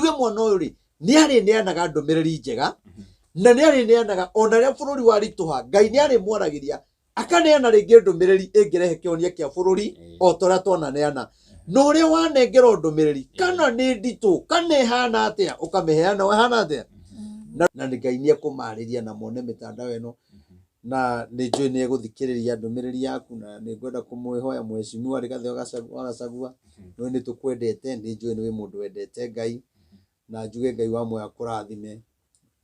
Njuge mwana ũyũ rĩ, nĩ arĩneanaga ndũmĩrĩri njega, na nĩ arĩneanaga ona rĩrĩa bũrũri waritũha, Ngai nĩ arĩmwaragĩria akaneana rĩngĩ ndũmĩrĩri ĩngĩrehe kĩhonia kĩa bũrũri o ta ũrĩa twananeana. Na ũrĩa wanengerwo ndũmĩrĩri, kana nĩ nditũ kana ĩhana atĩa, ũkamĩheana ĩhana atĩa, na nĩ Ngai nĩ ekũmarĩria na mone mĩtandao ĩno, na nĩ njũĩ nĩ egũthikĩrĩria ndũmĩrĩri yaku, na nĩ ngwenda kũmwĩhoya Mheshimiwa Rigathĩ wa Gachagua, nĩ nĩ tũkwendete, nĩ njũĩ nĩ wĩ mũndũ wendete Ngai, na njuge Ngai wa muoyo akũrathime.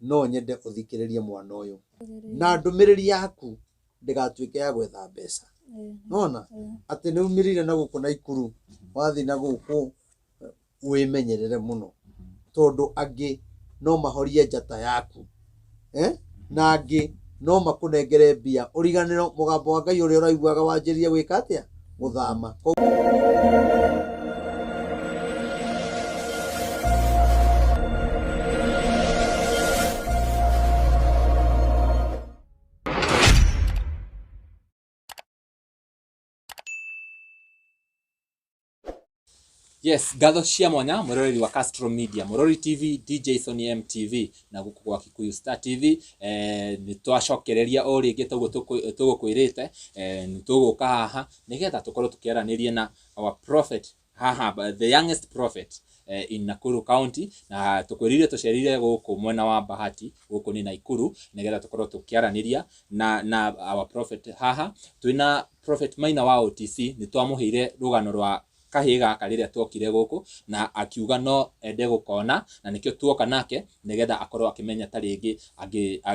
No nyende ũthikĩrĩrie mwana ũyũ, na ndũmĩrĩri yaku ndĩgatuĩke ya gwetha mbeca. Nona atĩ nĩ umĩrire na gũkũ Naikuru, wathiĩ na gũkũ, wĩmenyerere mũno, tondũ angĩ no mahorie njata yaku, na angĩ no makũnengere mbia ũriganĩro mũgambo wa Ngai ũrĩa ũraiguaga wanjĩrĩrie gwĩka atĩa, gũthama. Yes, ngatho cia mwanya mwĩroreri wa Castro Media, Mũrori TV, DJ Sony MTV na gũkũ gwa Kikuyu Star TV. Nĩ twacokereria o rĩngĩ toguo tũgũkwĩrĩte, nĩ tũgũka haha nĩgetha tũkorwo tũkĩaranĩria na our prophet haha, the youngest prophet in Nakuru County, na tũkwĩrire tũcerire gũkũ mwena wa Bahati, gũkũ nĩ Nakuru, nĩgetha tũkorwo tũkĩaranĩria na our prophet haha. Twĩna Prophet Maina wa OTC, nĩ twamũheire rũgano rwa kahĩĩ gaka rĩrĩa twokire gũkũ, na akiuga no ende gũkona, na nĩkĩo tuoka nake nĩgetha akorwo akĩmenya ta rĩngĩ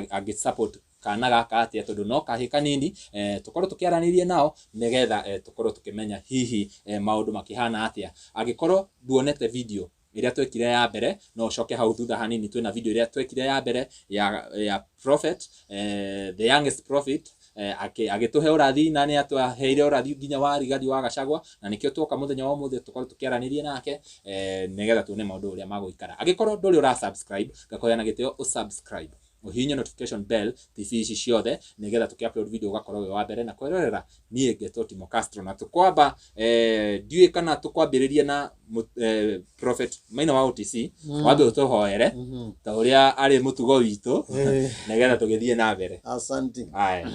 angĩ support kana gaka atĩa, tondũ no kahĩĩ kanini. Tũkorwo tũkĩaranĩria nao nĩgetha tũkorwo tũkĩmenya hihi maũndũ makĩhana atĩa. Angĩkorwo nduonete video ĩrĩa twekire ya mbere, no ũcoke hau thutha hanini, twĩna video ĩrĩa twekire ya mbere ya prophet, the youngest prophet, agĩtũhe ũrathi, na nĩ atũheire ũrathi nginya wa Rigathi wa Gachagua, na nĩkĩo tuoka mũthenya wa ũmũthĩ tũkorwo tũkĩaranĩria nake, nĩgetha tuone maũndũ ũrĩa magũikara. Angĩkorwo ndũrĩ ũra subscribe, ngakũhoya na gĩtĩo ũsubscribe, ũhihinye notification bell TV ici ciothe, nĩgetha tũkĩ upload video ũgakorwo wĩ wa mbere na kwĩrorera. Niĩ ngetwo Timo Castro, na tũkwamba, ndiũĩ kana tũkwambĩrĩria na Prophet Maina wa OTC, wambe ũtũhoere ta ũrĩa arĩ mũtugo witũ, nĩgetha tũgĩthiĩ na mbere. Asante. Aya.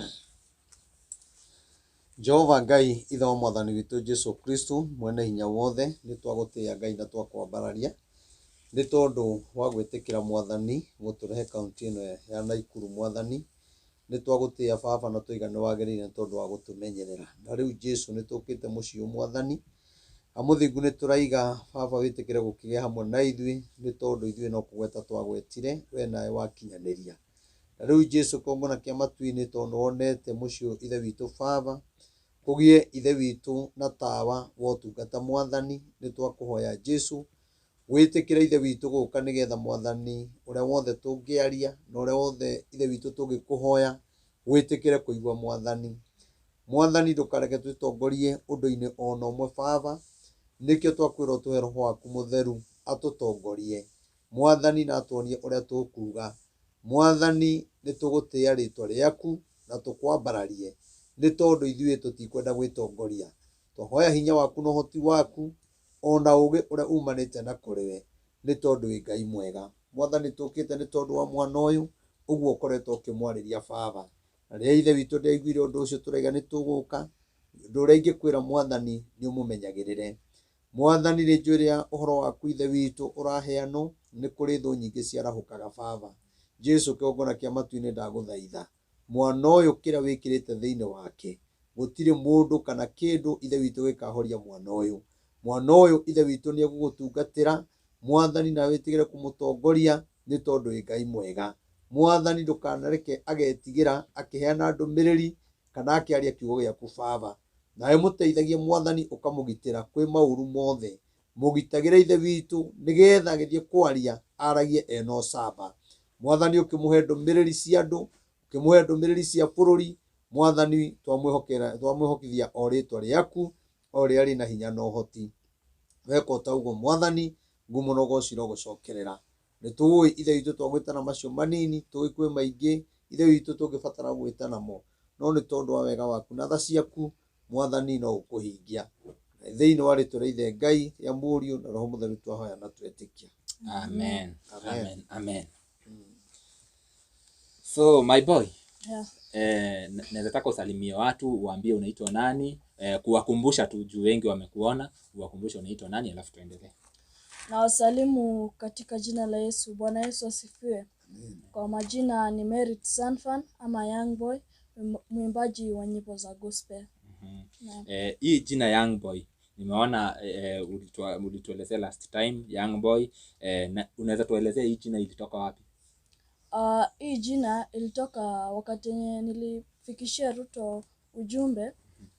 Jehova Ngai, ithe wa mwathani witũ Jesu Kristo, mwene hinya wothe, nĩ twagũtĩĩa Ngai na twakwambararia nĩ tondũ wa gwĩtĩkĩra mwathani gũtũrehe kaunti ĩno ya Nakuru. Mwathani, nĩ twagũtĩĩa baba, na twaiga nĩ wagĩrĩire nĩ tondũ wa gũtũmenyerera. Na rĩu Jesu, nĩ tũkĩte mũciĩ ũyũ mwathani amũthingu, nĩ tũraiga baba wĩtĩkĩre gũkĩgĩa hamwe na ithuĩ, nĩ tondũ ithuĩ no kũgweta twagwetire, we nawe wakinyanĩria. Na rĩu Jesu, kĩgongona kĩa matu-inĩ, tondũ nĩwonete mũciĩ ũyũ, ithe witũ baba, kũgĩe ithe witũ na tawa wa ũtungata, mwathani nĩ twakũhoya Jesu wĩtĩkĩre ithe witũ gũka, nĩgetha mwathani ũrĩa wothe tũngĩaria na ũrĩa wothe ithe witũ tũngĩkũhoya wĩtĩkĩre kũigua. Mwathani, mwathani, ndũkareke twĩtongorie ũndũ-inĩ ona ũmwe baba, nĩkĩo twakwĩra ũtũhe roho waku mũtheru atũtongorie mwathani, na atuonie ũrĩa tũkuga. Mwathani, nĩ tũgũtĩĩa rĩtwa rĩaku na tũkwambararie, nĩ tondũ ithuĩ tũtikwenda gwĩtongoria. Twahoya hinya waku na ũhoti waku ona ũgĩ ũrĩa umanĩte na kũrĩ we, nĩ tondũ wĩ Ngai mwega. Mwathani, tũkĩte nĩ tondũ wa mwana ũyũ, ũguo ũkoretwo ũkĩmwarĩria baba, na rĩrĩa ithe witũ ndĩaiguire ũndũ ũcio, tũraiga nĩ tũgũka. Ũndũ ũrĩa ingĩkwĩra mwathani, nĩ ũmũmenyagĩrĩre. Mwathani, nĩ njũĩ rĩrĩa ũhoro waku ithe witũ ũraheanwo, nĩ kũrĩ thũ nyingĩ ciarahũkaga baba. Jesu, kĩgongona kĩa matu-inĩ, ndagũthaitha mwana ũyũ, kĩrĩa wĩkĩrĩte thĩinĩ wake, gũtirĩ mũndũ kana kĩndũ ithe witũ gĩkahoria mwana ũyũ. Mwana ũyũ ithe witũ nĩ egũgũtungatĩra mwathani, na wĩtĩkĩre kũmũtongoria, nĩ tondũ wĩ Ngai mwega. Mwathani, ndũkanareke agetigĩra akĩheana ndũmĩrĩri kana akĩaria kiugo gĩaku baba. Nawe mũteithagie mwathani, ũkamũgitĩra kwĩ maũru mothe, mũgitagĩre ithe witũ, nĩgetha agĩthiĩ kwaria aragie ena ũcamba. Mwathani, ũkĩmũhe ndũmĩrĩri cia andũ, ũkĩmũhe ndũmĩrĩri cia bũrũri. Mwathani, twamwĩhokera, twamwĩhokithia o rĩtwa rĩaku o rĩrĩa rĩna hinya na ũhoti. Weka o ta ũguo mwathani, ngumo na ũgoci irogũcokerera. Nĩ tũĩ ithe witũ twagwĩtana macio manini, tũĩ kwĩ maingĩ ithe witũ tũngĩbatara gwĩta namo, no nĩ tondũ wa wega waku na tha ciaku mwathani, no ũkũhingia. Thĩinĩ wa rĩtwa rĩa ithe Ngai, rĩa Mũriũ na Roho Mũtheru, twahoya na twetĩkia. Amen. Amen. Amen. Amen. So my boy, Yeah. naweza taka usalimie watu, uwaambie unaitwa nani, kuwakumbusha tu juu wengi wamekuona, uwakumbushe unaitwa nani alafu tuendelee. Na wasalimu katika jina la Yesu. Bwana Yesu asifiwe. Kwa majina ni Merit Sanfan ama Young Boy, mwimbaji wa nyimbo za gospel. Naam. Hii jina Young Boy nimeona ulituelezea last time Young Boy, na unaweza tuelezea hii jina ilitoka wapi? Hii jina ilitoka wakati yenye nilifikishia Ruto ujumbe,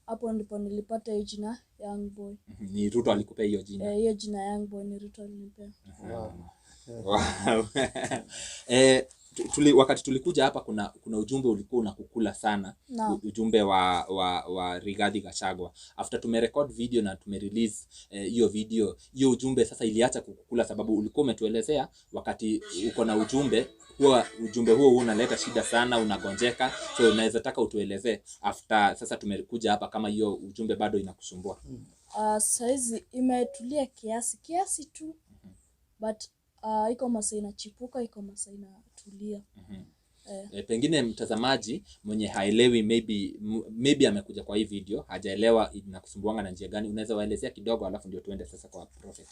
hapo ndipo nilipata hii jina Young Boy. Ni Ruto alikupea hiyo jina? Hiyo jina Young Boy ni Ruto alinipea. Wow. Wow. Wakati tulikuja hapa kuna ujumbe ulikuwa unakukula sana. Naam. Ujumbe wa Rigathi Gachagua. After tumerecord video na tumerelease hiyo video, hiyo ujumbe sasa iliacha kukukula, sababu ulikuwa umetuelezea wakati uko na ujumbe huwa ujumbe huo unaleta shida sana, unagonjeka. So unaweza taka utuelezee after sasa tumekuja hapa kama hiyo ujumbe bado inakusumbua. Saizi imetulia kiasi kiasi tu, but iko masaa inachipuka, iko masaa inatulia. Pengine mtazamaji mwenye haelewi, maybe amekuja kwa hii video hajaelewa inakusumbuanga na njia gani, unaweza waelezea kidogo alafu ndio tuende sasa kwa prophet.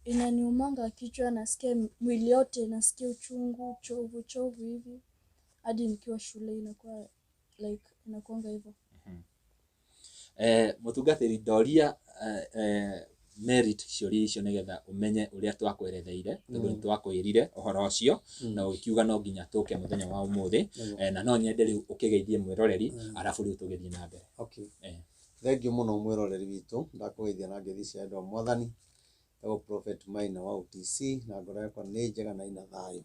Inaniumanga kichwa, nasikia mwili yote, nasikia uchungu, chovu chovu hivi, hadi nikiwa shule inakuwa like inakuanga hivyo. Mutungatĩri ndoria Merit ciũria icio nĩgetha ũmenye ũrĩa twakweretheire, tondũ nĩ twakwĩrire ũhoro ũcio na ũgĩkiuga no nginya tũke mũthenya wa ũmũthĩ. Na no nyende rĩu ũkĩgeithie mwĩroreri arabu rĩu tũgĩthiĩ na mbere. Okay. Thank you mũno mwĩroreri witũ, ndakũgeithia na ngeithi cia wendo wa Mwathani. Etagwo Prophet Maina wa OTC na ngoro yakwa nĩ njega na ina thayũ.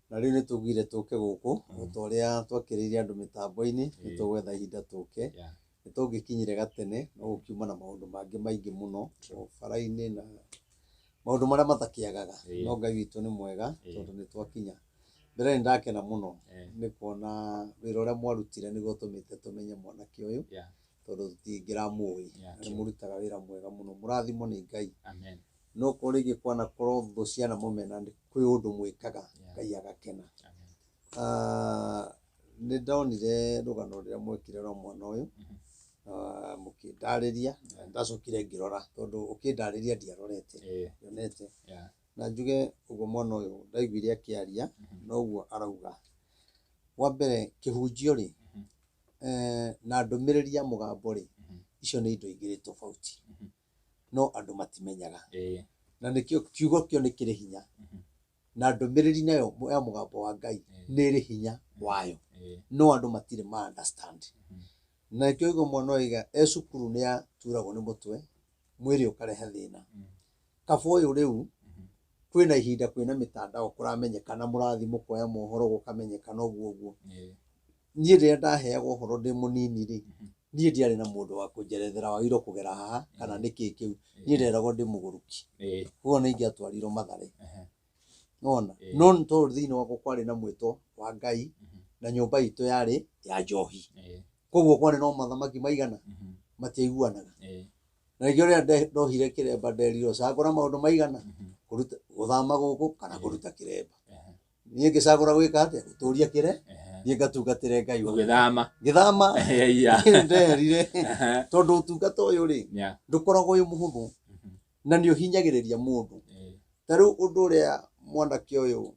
Na rĩu nĩ tugire tũke gũkũ o ta ũrĩa twakĩrĩire andũ mĩtambo-inĩ, nĩ tũgwetha ihinda tũke. Nĩ tũngĩkinyire gatene no gũkiuma na maũndũ mangĩ maingĩ mũno o bara-inĩ na maũndũ marĩa matakĩagaga. No Ngai witũ nĩ mwega tondũ nĩ twakinya. Mbere nĩ ndakena mũno nĩ kuona wĩra ũrĩa mwarutire nĩguo ũtũmĩte tũmenye mwanake ũyũ, tondũ tũtingĩramũĩ. Nĩ mũrutaga wĩra mwega mũno, mũrathimwo nĩ Ngai. Amen. No korwo rĩngĩ kwanakorwo thũ cianamũmena nĩ kwĩ ũndũ mwĩkaga Ngai agakena. Amen. Nĩ ndonire rũgano rũrĩa mwekire rwa mwana ũyũ, mũkĩndarĩria, na ndacokire ngĩrora tondũ ũkĩndarĩria ndiarorete, ndionete. Na njuge ũguo mwana ũyũ ndaiguire akĩaria, noguo arauga. Wa mbere kĩhunjio rĩ, na ndũmĩrĩri ya mũgambo rĩ, icio nĩ indo igĩrĩ tofauti, no andũ matimenyaga. Na nĩkĩo kiugo kĩo nĩ kĩrĩ hinya, na ndũmĩrĩri nayo ya mũgambo wa Ngai nĩ ĩrĩ hinya wayo, no andũ matirĩ ma understand. Na nĩkĩo ũigua mwana oiga e cukuru nĩ aturagwo nĩ mũtwe, mwĩrĩ ũkarehe thĩna. Kaba ũyũ rĩu kwĩna ihinda kwĩna mĩtandao kũramenyekana, mũrathiĩ mũkoya mohoro gũkamenyekana ũguo ũguo. Niĩ rĩrĩa ndaheagwo ũhoro ndĩ mũnini rĩ, niĩ ndiarĩ na mũndũ wa kũnjerethera wagĩrĩirwo kũgera haha kana nĩkĩ kĩu. Niĩ nderagwo ndĩ mũgũrũki, koguo nĩ ingĩatwarirwo Mathare. Nĩwona? No nĩ tondũ thĩinĩ wakwa kwarĩ na mwĩto wa Ngai na nyũmba itũ yarĩ ya njohi, koguo kwarĩ no mathamaki maigana matiaiguanaga. Na nĩkĩo rĩrĩa ndohire kĩremba nderirwo cagũra maũndũ maigana, kũruta gũthama gũkũ kana kũruta kĩremba. Niĩ ngĩcagũra gwĩka atĩa, gũtũria kĩre, niĩ ngatungatĩre Ngai wakwa. Ũgĩthama. Ngĩthama. Ndeherire tondũ ũtungata ũyũ rĩ, ndũkoragwo wĩ mũhũthũ na nĩ ũhinyagĩrĩria mũndũ. Ta rĩu ũndũ ũrĩa mwanake ũyũ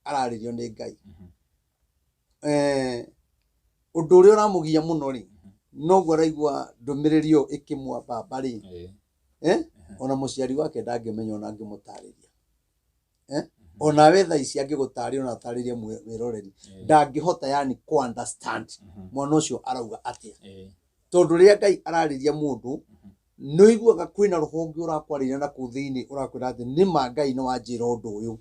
ararĩrio nĩ Ngai, ũndũ ũrĩa ũramũgia mũno rĩ, noguo araigua ndũmĩrĩri ĩyo ĩkĩmwambamba rĩ, ona mũciari wake ndangĩmenya ona angĩmũtarĩria. Ona we thaa ici angĩgũtarĩria ona atarĩrie mwĩroreri, ndangĩhota yani kũ understand mwana ũcio arauga atĩa. Tondũ rĩrĩa Ngai ararĩria mũndũ, nĩ ũiguaga kwĩna rũhonge ũrakwarĩria na kũu thĩinĩ ũrakwĩra atĩ nĩma Ngai nĩ wanjĩra ũndũ ũyũ.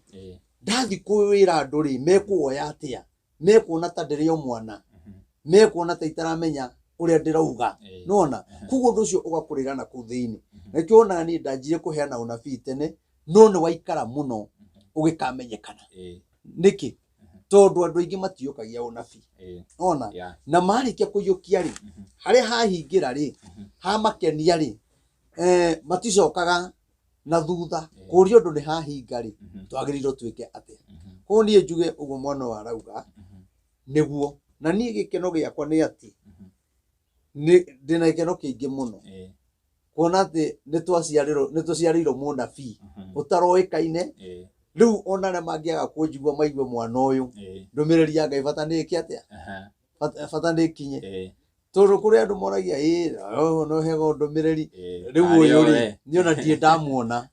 Ndathiĩ kwĩra andũ rĩ, mekuoya atĩa? Mekuona ta ndĩrĩ o mwana, mekuona ta itaramenya ũrĩa ndĩrauga. Nĩwona? Koguo ũndũ ũcio ũgakũrĩra na kũu thĩinĩ. Nĩkĩo wonaga niĩ ndanjire kũheana ũnabii tene, no nĩ waikara mũno ũgĩkamenyekana. Nĩkĩ? Tondũ andũ aingĩ matiyũkagia ũnabii. Nĩwona? Na marĩkia kũiyũkia rĩ, harĩa hahingĩra rĩ, hamakenia rĩ, maticokaga Na thutha kũria ũndũ nĩ hahinga rĩ, twagĩrĩirwo twĩke atĩa? Koguo niĩ njuge ũguo mwana ũyũ arauga nĩguo, na niĩ gĩkeno gĩakwa nĩ atĩ ndĩna gĩkeno kĩingĩ mũno kuona atĩ nĩ tũciarĩirwo mũnabii ũtaroĩkaine. Rĩu ona arĩa mangĩaga kũnjigua maigue mwana ũyũ, ndũmĩrĩri ya Ngai bata nĩ ĩke atĩa? Bata nĩ ĩkinye, tondũ kũrĩ andũ moragia, ĩ no hego ndũmĩrĩri rĩu ũyũ rĩ, niĩ ona ndirĩ ndamuona.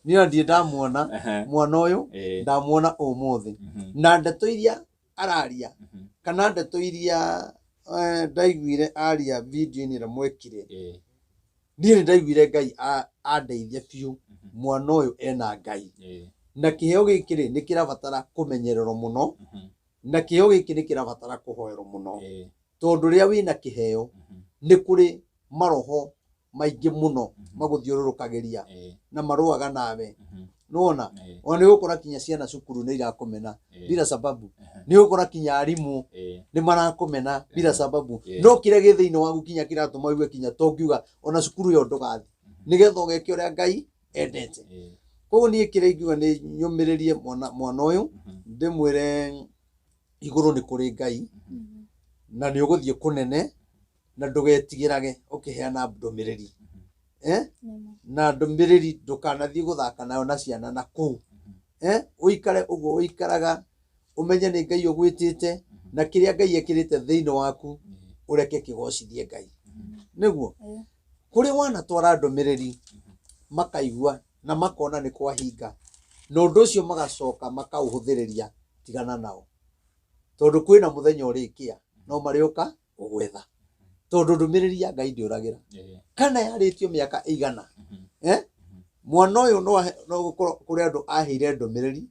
Niĩ ona ndirĩ ndamuona mwana ũyũ, ndamuona ũmũthĩ, na ndeto iria araria kana ndeto iria ndaiguire aria video-inĩ ĩrĩa mwekire, niĩ nĩ ndaiguire Ngai andeithia biũ. Mwana ũyũ ena Ngai, na kĩheo gĩkĩ rĩ, nĩ kĩrabatara kũmenyererwo mũno, na kĩheo gĩkĩ nĩ kĩrabatara kũhoerwo mũno, tondũ rĩrĩa wĩna kĩheo nĩ kũrĩ maroho maingĩ mũno magũthiũrũrũkagĩria na marũaga nawe. Nĩwona, ona nĩ ũgũkora kinya ciana cukuru nĩ irakũmena bila sababu, nĩ ũgũkora kinya arimũ nĩ marakũmena bila sababu, no kĩrĩa gĩ thĩinĩ waku kinya kĩratũma ũigue kinya tongiuga ona cukuru ĩyo ndũgathiĩ, nĩgetha ũgeke ũrĩa Ngai endete. Koguo niĩ kĩrĩa ingiuga nĩ nyũmĩrĩrie mwana ũyũ, ndĩmwĩre igũrũ nĩ kũrĩ Ngai, na nĩ ũgũthiĩ kũnene, na ndũgetigĩrage ũkĩheana ndũmĩrĩri, na ndũmĩrĩri ndũkanathiĩ gũthaka nayo na ciana na kũu, ũikare ũguo ũikaraga, ũmenye nĩ Ngai ũgwĩtĩte, na kĩrĩa Ngai ekĩrĩte thĩinĩ waku ũreke kĩgocithie Ngai. Nĩguo kũrĩ wanatwara ndũmĩrĩri makaigua na makona nĩ kwahinga, na ũndũ ũcio magacoka makaũhũthĩrĩria, tigana nao, tondũ kwĩna mũthenya ũrĩkia no marĩũka gũgwetha, tondũ ndũmĩrĩri ya Ngai ndĩũragĩra kana yarĩtio mĩaka ĩigana. Mwana ũyũ no gũkorwo kũrĩ andũ aheire ndũmĩrĩri,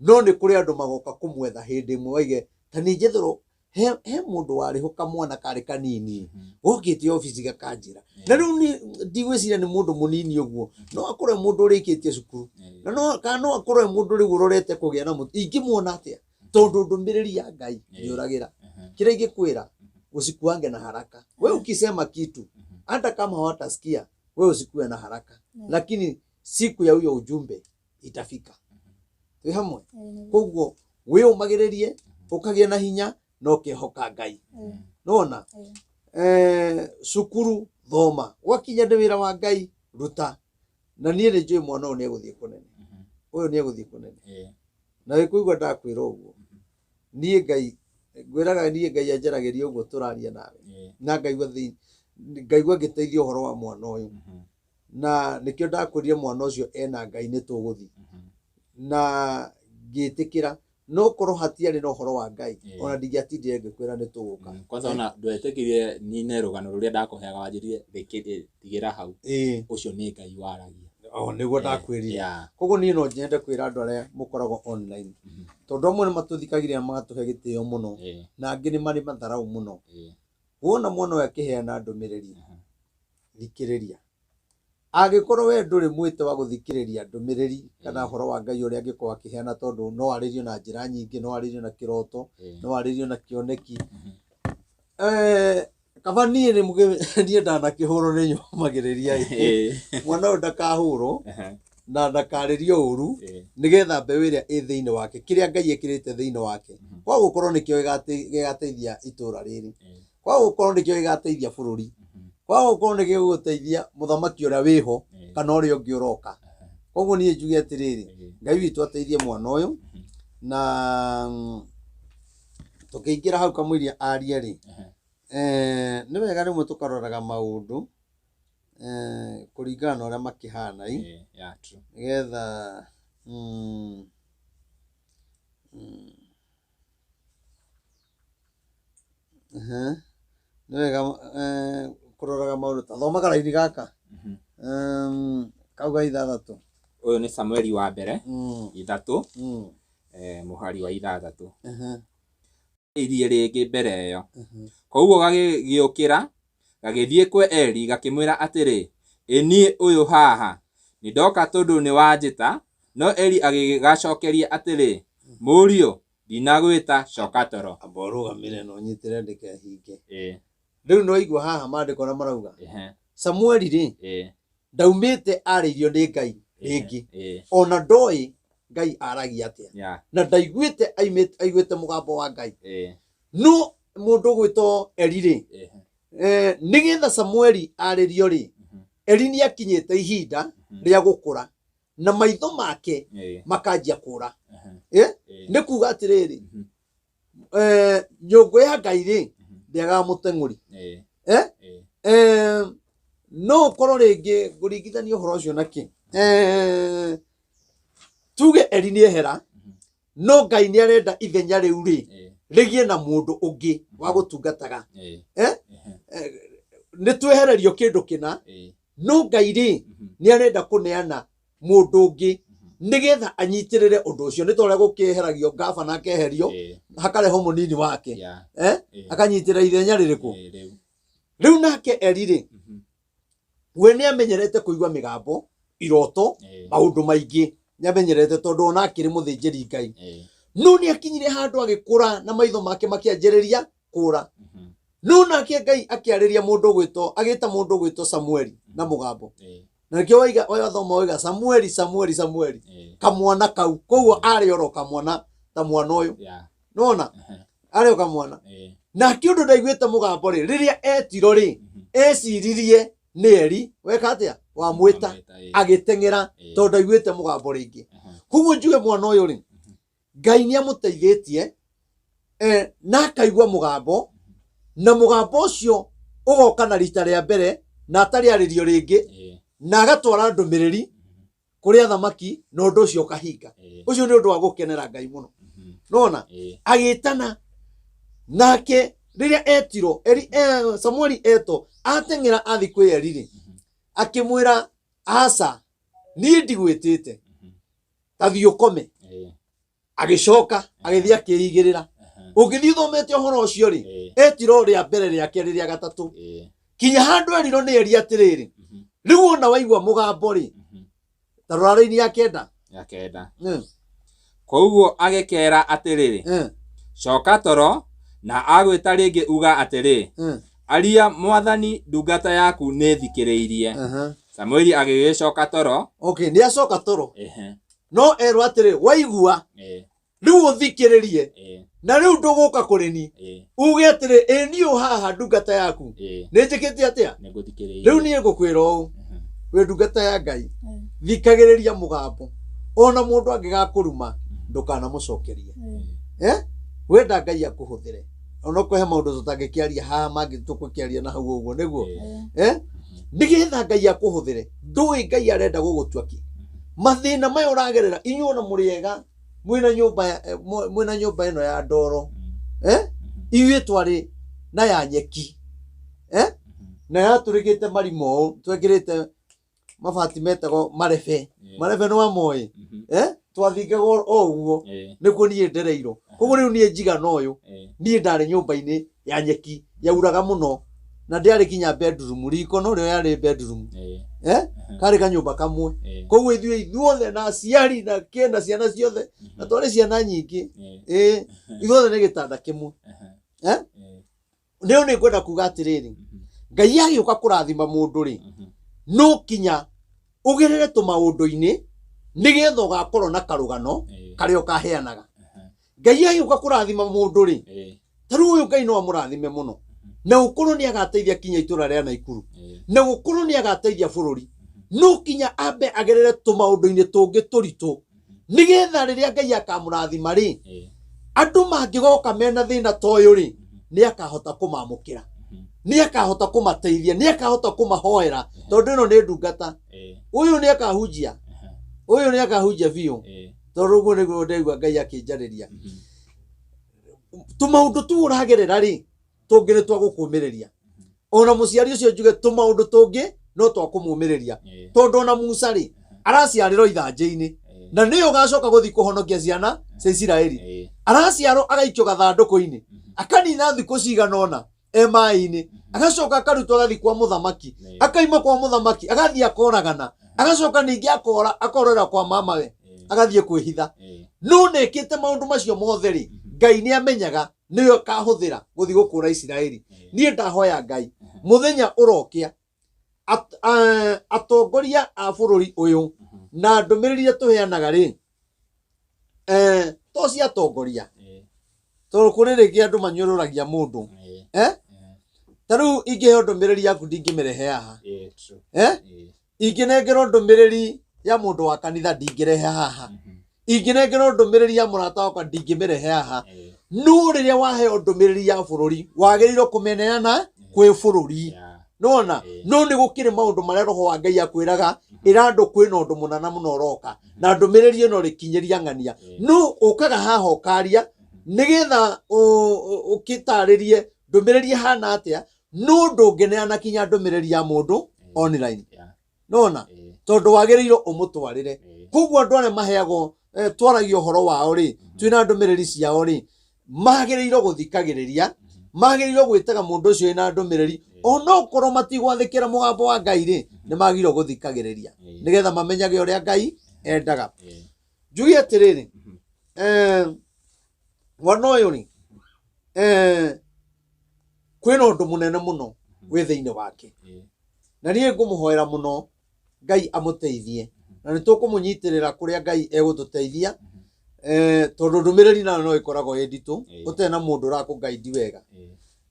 no nĩ kũrĩ andũ magoka kũmwetha hĩndĩ ĩmwe waige ta nĩ njethero he mũndũ warĩho kamwana karĩ kanini gokĩte obici gakanjĩra, na rĩu ndigwĩciria nĩ mũndũ mũnini ũguo, no akorwo mũndũ ũrĩkĩtie cukuru, na no kana no akorwo mũndũ rĩu ũrorete kũgĩa na mũtu, ingĩmuona atĩa? Tondũ ndũmĩrĩri ya Ngai ndĩũragĩra. Kĩrĩa ingĩkwĩra, usikuange na haraka. We ukisema kitu, hata kama hawatasikia, we usikuwe na haraka, lakini siku ya huyo ujumbe itafika. Twĩ hamwe? Koguo wĩyũmagĩrĩrie, ũkagĩa na hinya na ũkehoka Ngai. Nona cukuru thoma, gwakinya nĩ wĩra wa Ngai ruta, na niĩ nĩ njũĩ mwana ũyũ nĩ egũthiĩ kũnene, ũyũ nĩ egũthiĩ kũnene, na wĩkũigua ndakwĩra ũguo. Niĩ Ngai ngwĩraga, niĩ Ngai anjaragĩria ũguo tũraria nawe, na ngaigua ngaigua ngĩteithia ũhoro wa mwana ũyũ, na nĩkĩo ndakwĩrire mwana ũcio ena Ngai nĩ tũgũthiĩ, na ngĩtĩkĩra, no korwo hatiarĩ na ũhoro wa Ngai ona ndingĩatindire ngĩkwĩra nĩ tũgũka. Kwanza ona ndwetĩkirie nine rũgano rũrĩa ndakũheaga, wanjĩrire tigĩra hau, ũcio nĩ Ngai waragia. O nĩguo ndakwĩrire. Koguo niĩ no nyende kwĩra andũ arĩa mũkoragwo online, tondũ amwe nĩ matũthikagĩrĩria magatũhe gĩtĩo mũno, na angĩ nĩ marĩ matharau mũno. Wona mwana ũyũ akĩheana ndũmĩrĩri, thikĩrĩria. Angĩkorwo we ndũrĩ mwĩte wa gũthikĩrĩria ndũmĩrĩri kana ũhoro wa Ngai ũrĩa angĩkorwo akĩheana, tondũ no arĩrio na njĩra nyingĩ, no arĩrio na kĩroto, no arĩrio na kĩoneki, kaba niĩ niĩ ndanakĩhũrwo nĩ nyũmagĩrĩria ĩ, mwana ũyũ ndakahũrwo na ndakarĩrio ũru, nĩgetha mbeũ ĩrĩa ĩ thĩinĩ wake, kĩrĩa Ngai ekĩrĩte thĩinĩ wake, kwa gũkorwo nĩkĩo gĩgateithia itũra rĩrĩ, kwa gũkorwo nĩkĩo gĩgateithia bũrũri, kwa gũkorwo nĩkĩo gĩgũteithia mũthamaki ũrĩa wĩho kana ũrĩa ũngĩ ũroka. Koguo niĩ njuge atĩrĩrĩ, Ngai witũ ateithie mwana ũyũ, na tũkĩingĩra hau kamũiria arie rĩ, nĩ wega rĩmwe tũkaroraga maũndũ kũringana na ũrĩa makĩhana ĩ, nĩgetha nĩ wega kũroraga maũndũ. Ta thoma karaini gaka kau ga 6. Ũyũ nĩ Samueli wa mbere 3, mũhari wa 6. Irie rĩngĩ mbere ĩyo. Koguo gagĩũkĩra gagĩthiĩ kwe Eli gakĩmwĩra atĩrĩ, ĩ niĩ ũyũ haha, nĩndoka tondũ nĩwanjĩta. No Eli agĩgacokeria atĩrĩ, mũriũ, ndinagwĩta, coka toro. Amba ũrũgamĩre na ũnyitĩre ndĩkehinge. Rĩu no igua haha maandĩko ũrĩa marauga. Samueli rĩ, Ndaumĩte arĩirio nĩ Ngai rĩngĩ, ona ndoĩ Ngai aragia atĩa, na ndaiguĩte aiguĩte mũgambo wa Ngai. No mũndũ ũgwĩtwo Eli rĩ, nĩgetha Samueli arĩrio rĩ, Eli nĩ akinyĩte ihinda rĩa gũkũra na maitho make makanjia kũra. Nĩ kuga atĩrĩrĩ, nyũngũ ya Ngai rĩ, ndĩagaga mũteng'ũri. No ũkorwo rĩngĩ ngũringithania ũhoro ũcio na kĩ, tuge Eli nĩ ehera, no Ngai nĩ arenda ithenya rĩu rĩ rĩgĩe na mũndũ ũngĩ wa gũtungataga. Nĩ twehererio kĩndũ kĩna, no Ngai rĩ nĩ arenda kũneana mũndũ ũngĩ nĩgetha anyitĩrĩre ũndũ ũcio. Nĩ ta ũrĩa gũkĩeheragio ngabana akeherio, hakarehwo mũnini wake, akanyitĩrĩra ithenya rĩrĩkũ rĩu. Nake Eli rĩ, we nĩ amenyerete kũigua mĩgambo, iroto, maũndũ maingĩ nĩ amenyerete, tondũ ona akĩrĩ mũthĩnjĩri Ngai. No nĩ akinyire handũ agĩkũra na maitho make makĩanjĩrĩria kũra. No nake Ngai akĩarĩria mũndũ ũgwĩtwo, agĩta mũndũ ũgwĩtwo Samueli na mũgambo, na nĩkĩo waiga wathoma waiga Samueli, Samueli, Samueli, kamwana kau. Koguo arĩ oro kamwana ta mwana ũyũ, nona arĩ o kamwana. Nake ũndũ ndaiguĩte mũgambo rĩ, rĩrĩa etirwo rĩ, eciririe nĩ Eli weka atĩa wamwĩta, agĩteng'era tondũ ndaiguĩte mũgambo rĩngĩ. Koguo njuge mwana ũyũ rĩ, Ngai nĩ amũteithĩtie, na akaigua mũgambo, na mũgambo ũcio ũgoka na rita rĩa mbere na atarĩ arĩrio rĩngĩ, na agatwara ndũmĩrĩri kũrĩ athamaki na ũndũ ũcio ũkahinga. Ũcio nĩ ũndũ wa gũkenera Ngai mũno. Nona agĩtana nake rĩrĩa etirwo Eli, Samueli etwo, ateng'era athi kwĩ Eli rĩ, akĩmwĩra, aca, niĩ ndigwĩtĩte, ta thiĩ ũkome. Agĩcoka agĩthiĩ akĩigĩrĩra. Ũngĩthiĩ ũthomete ũhoro ũcio rĩ, etirwo rĩa mbere, rĩa kerĩ, rĩa gatatũ, kinya handũ erirwo nĩ Eli atĩrĩrĩ, rĩu wona waigua mũgambo rĩ, ta rora raini ya 9. Ya 9. Koguo agĩkera atĩrĩrĩ, coka toro, na agwĩta rĩngĩ uga atĩrĩ, aria Mwathani, ndungata yaku nĩ thikĩrĩirie. Samueli agĩgĩcoka toro. Okay, nĩ acoka toro. No erwo atĩrĩ, waigua, rĩu ũthikĩrĩrie, na rĩu ndũgũka kũrĩ ni, uge atĩrĩ, ĩ niĩ ũ haha ndungata yaku, nĩ njĩkĩte atĩa? Nĩngũthikĩrĩirie. Rĩu niĩ ngũkwĩra ũũ, wĩ ndungata ya Ngai, thikagĩrĩria mũgambo. Ona mũndũ angĩgakũruma, ndũkanamũcokerie. Wenda Ngai akũhũthĩre, ona kũhe maũndũ tũtangĩkĩaria haha, mangĩ tũgũkĩaria na hau ũguo nĩguo, nĩgetha Ngai akũhũthĩre. Ndũĩ Ngai arenda gũgũtua kĩ. Mathĩna maya ũragerera, inyuĩ ona mũrĩ ega, mwĩna nyũmba mwĩna nyũmba ĩno ya ndoro, ithuĩ twarĩ na ya nyeki, na yatũrĩkĩte marima ũũ, twekĩrĩte mabati metagwo marebe. Marebe nĩ wamoĩ? Twathingagwo o ũguo. Nĩkuo niĩ ndereirwo. Koguo rĩu niĩ njigana ũyũ, niĩ ndarĩ nyũmba-inĩ ya nyeki, yauraga mũno, na ndĩarĩ kinya bedroom, riko no rĩo yarĩ bedroom. Karĩ kanyũmba kamwe. Koguo ithuĩ ithuothe na aciari na kĩ na ciana ciothe, na twarĩ ciana nyingĩ, ĩ ithuothe nĩ gĩtanda kĩmwe. Rĩu nĩ ngwenda kuga atĩrĩrĩ, Ngai agĩũka kũrathima mũndũ rĩ, no kinya ũgerere tũmaũndũ-inĩ nĩgetha ũgakorwo na karũgano karĩa ũkaheanaga. Ngai agĩũka kũrathima mũndũ rĩ, ta rĩu ũyũ Ngai no amũrathime mũno, na ũkorwo nĩ agateithia kinya itũra rĩa Naikuru, na gũkorwo nĩ agateithia bũrũri, no kinya ambe agerere tũmaũndũ-inĩ tũngĩ tũritũ, nĩgetha rĩrĩa Ngai akamũrathima rĩ, andũ mangĩgoka mena thĩna ta ũyũ rĩ, nĩ akahota kũmamũkĩra, nĩ akahota kũmateithia, nĩ akahota kũmahoera, tondũ ĩno nĩ ndungata. Ũyũ nĩ akahunjia, ũyũ nĩ akahunjia biũ, tondũ ũguo nĩguo ndaigua Ngai akĩnjarĩria. Tũmaũndũ tu ũragerera rĩ, tũngĩ nĩ twa gũkũmĩrĩria. Ona mũciari ũcio njuge tũmaũndũ tũngĩ no twa kũmũmĩrĩria, tondũ ona Musa rĩ, araciarĩrwo ithanjĩ-inĩ, na nĩyo ũgacoka gũthiĩ kũhonokia ciana cia Isiraeli. Araciarwo agaikio gathandũkũ-inĩ, akanina thikũ cigana ũna e maĩ-inĩ, agacoka akarutwo agathiĩ kwa mũthamaki, akaima kwa mũthamaki agathiĩ akoragana, agacoka ningĩ akora, akorera kwa mamawe, agathiĩ kwĩhitha. No nekĩte maũndũ macio mothe rĩ, Ngai nĩ amenyaga nĩyo akahũthĩra gũthiĩ gũkũra Isiraeli. Niĩ ndahoya Ngai mũthenya ũrokĩa. Atongoria a bũrũri ũyũ na ndũmĩrĩri iria tũheanaga rĩ, to cia atongoria, tondũ kũrĩ rĩngĩ andũ manyũrũragia mũndũ. Ta rĩu ingĩheo ndũmĩrĩri yaku ndingĩmĩrehe haha. True. Ingĩnengerwo ndũmĩrĩri ya mũndũ wa kanitha ndingĩrehe haha. Ingĩnengerwo ndũmĩrĩri ya mũrata wakwa ndingĩmĩrehe haha. No rĩrĩa waheo ndũmĩrĩri ya bũrũri wagĩrĩirwo kũmĩneana kwĩ bũrũri. Nona no nĩ gũkĩrĩ maũndũ marĩa roho wa Ngai akwĩraga ĩra andũ kwĩna ũndũ mũnana mũno ũroka na ndũmĩrĩri ĩno rĩkinyĩria ng'ania. No ũkaga haha ũkaria nĩgetha ũkĩtarĩrie ndũmĩrĩri ĩhana atĩa, no ndũngĩneana kinya ndũmĩrĩri ya mũndũ online. Nona tondũ wagĩrĩirwo ũmũtwarĩre. Koguo andũ arĩa maheagwo twaragia ũhoro wao rĩ, twĩna ndũmĩrĩri ciao rĩ, magĩrĩirwo gũthikagĩrĩria, magĩrĩirwo gwĩtaga mũndũ ũcio wĩna ndũmĩrĩri, onokorwo matigwathĩkĩra mũgambo wa Ngai rĩ, nĩ magĩrĩirwo gũthikagĩrĩria nĩgetha mamenyage ũrĩa Ngai endaga. Njuge atĩrĩrĩ, mwana ũyũ rĩ, kwĩna ũndũ mũnene mũno wĩ thĩinĩ wake, na niĩ ngũmũhoera mũno Ngai amũteithie, na nĩ tũkũmũnyitĩrĩra kũrĩa Ngai egũtũteithia, tondũ ndũmĩrĩri nayo no ĩkoragwo ĩ nditũ ũtarĩ na mũndũ ũrakũgaidi wega.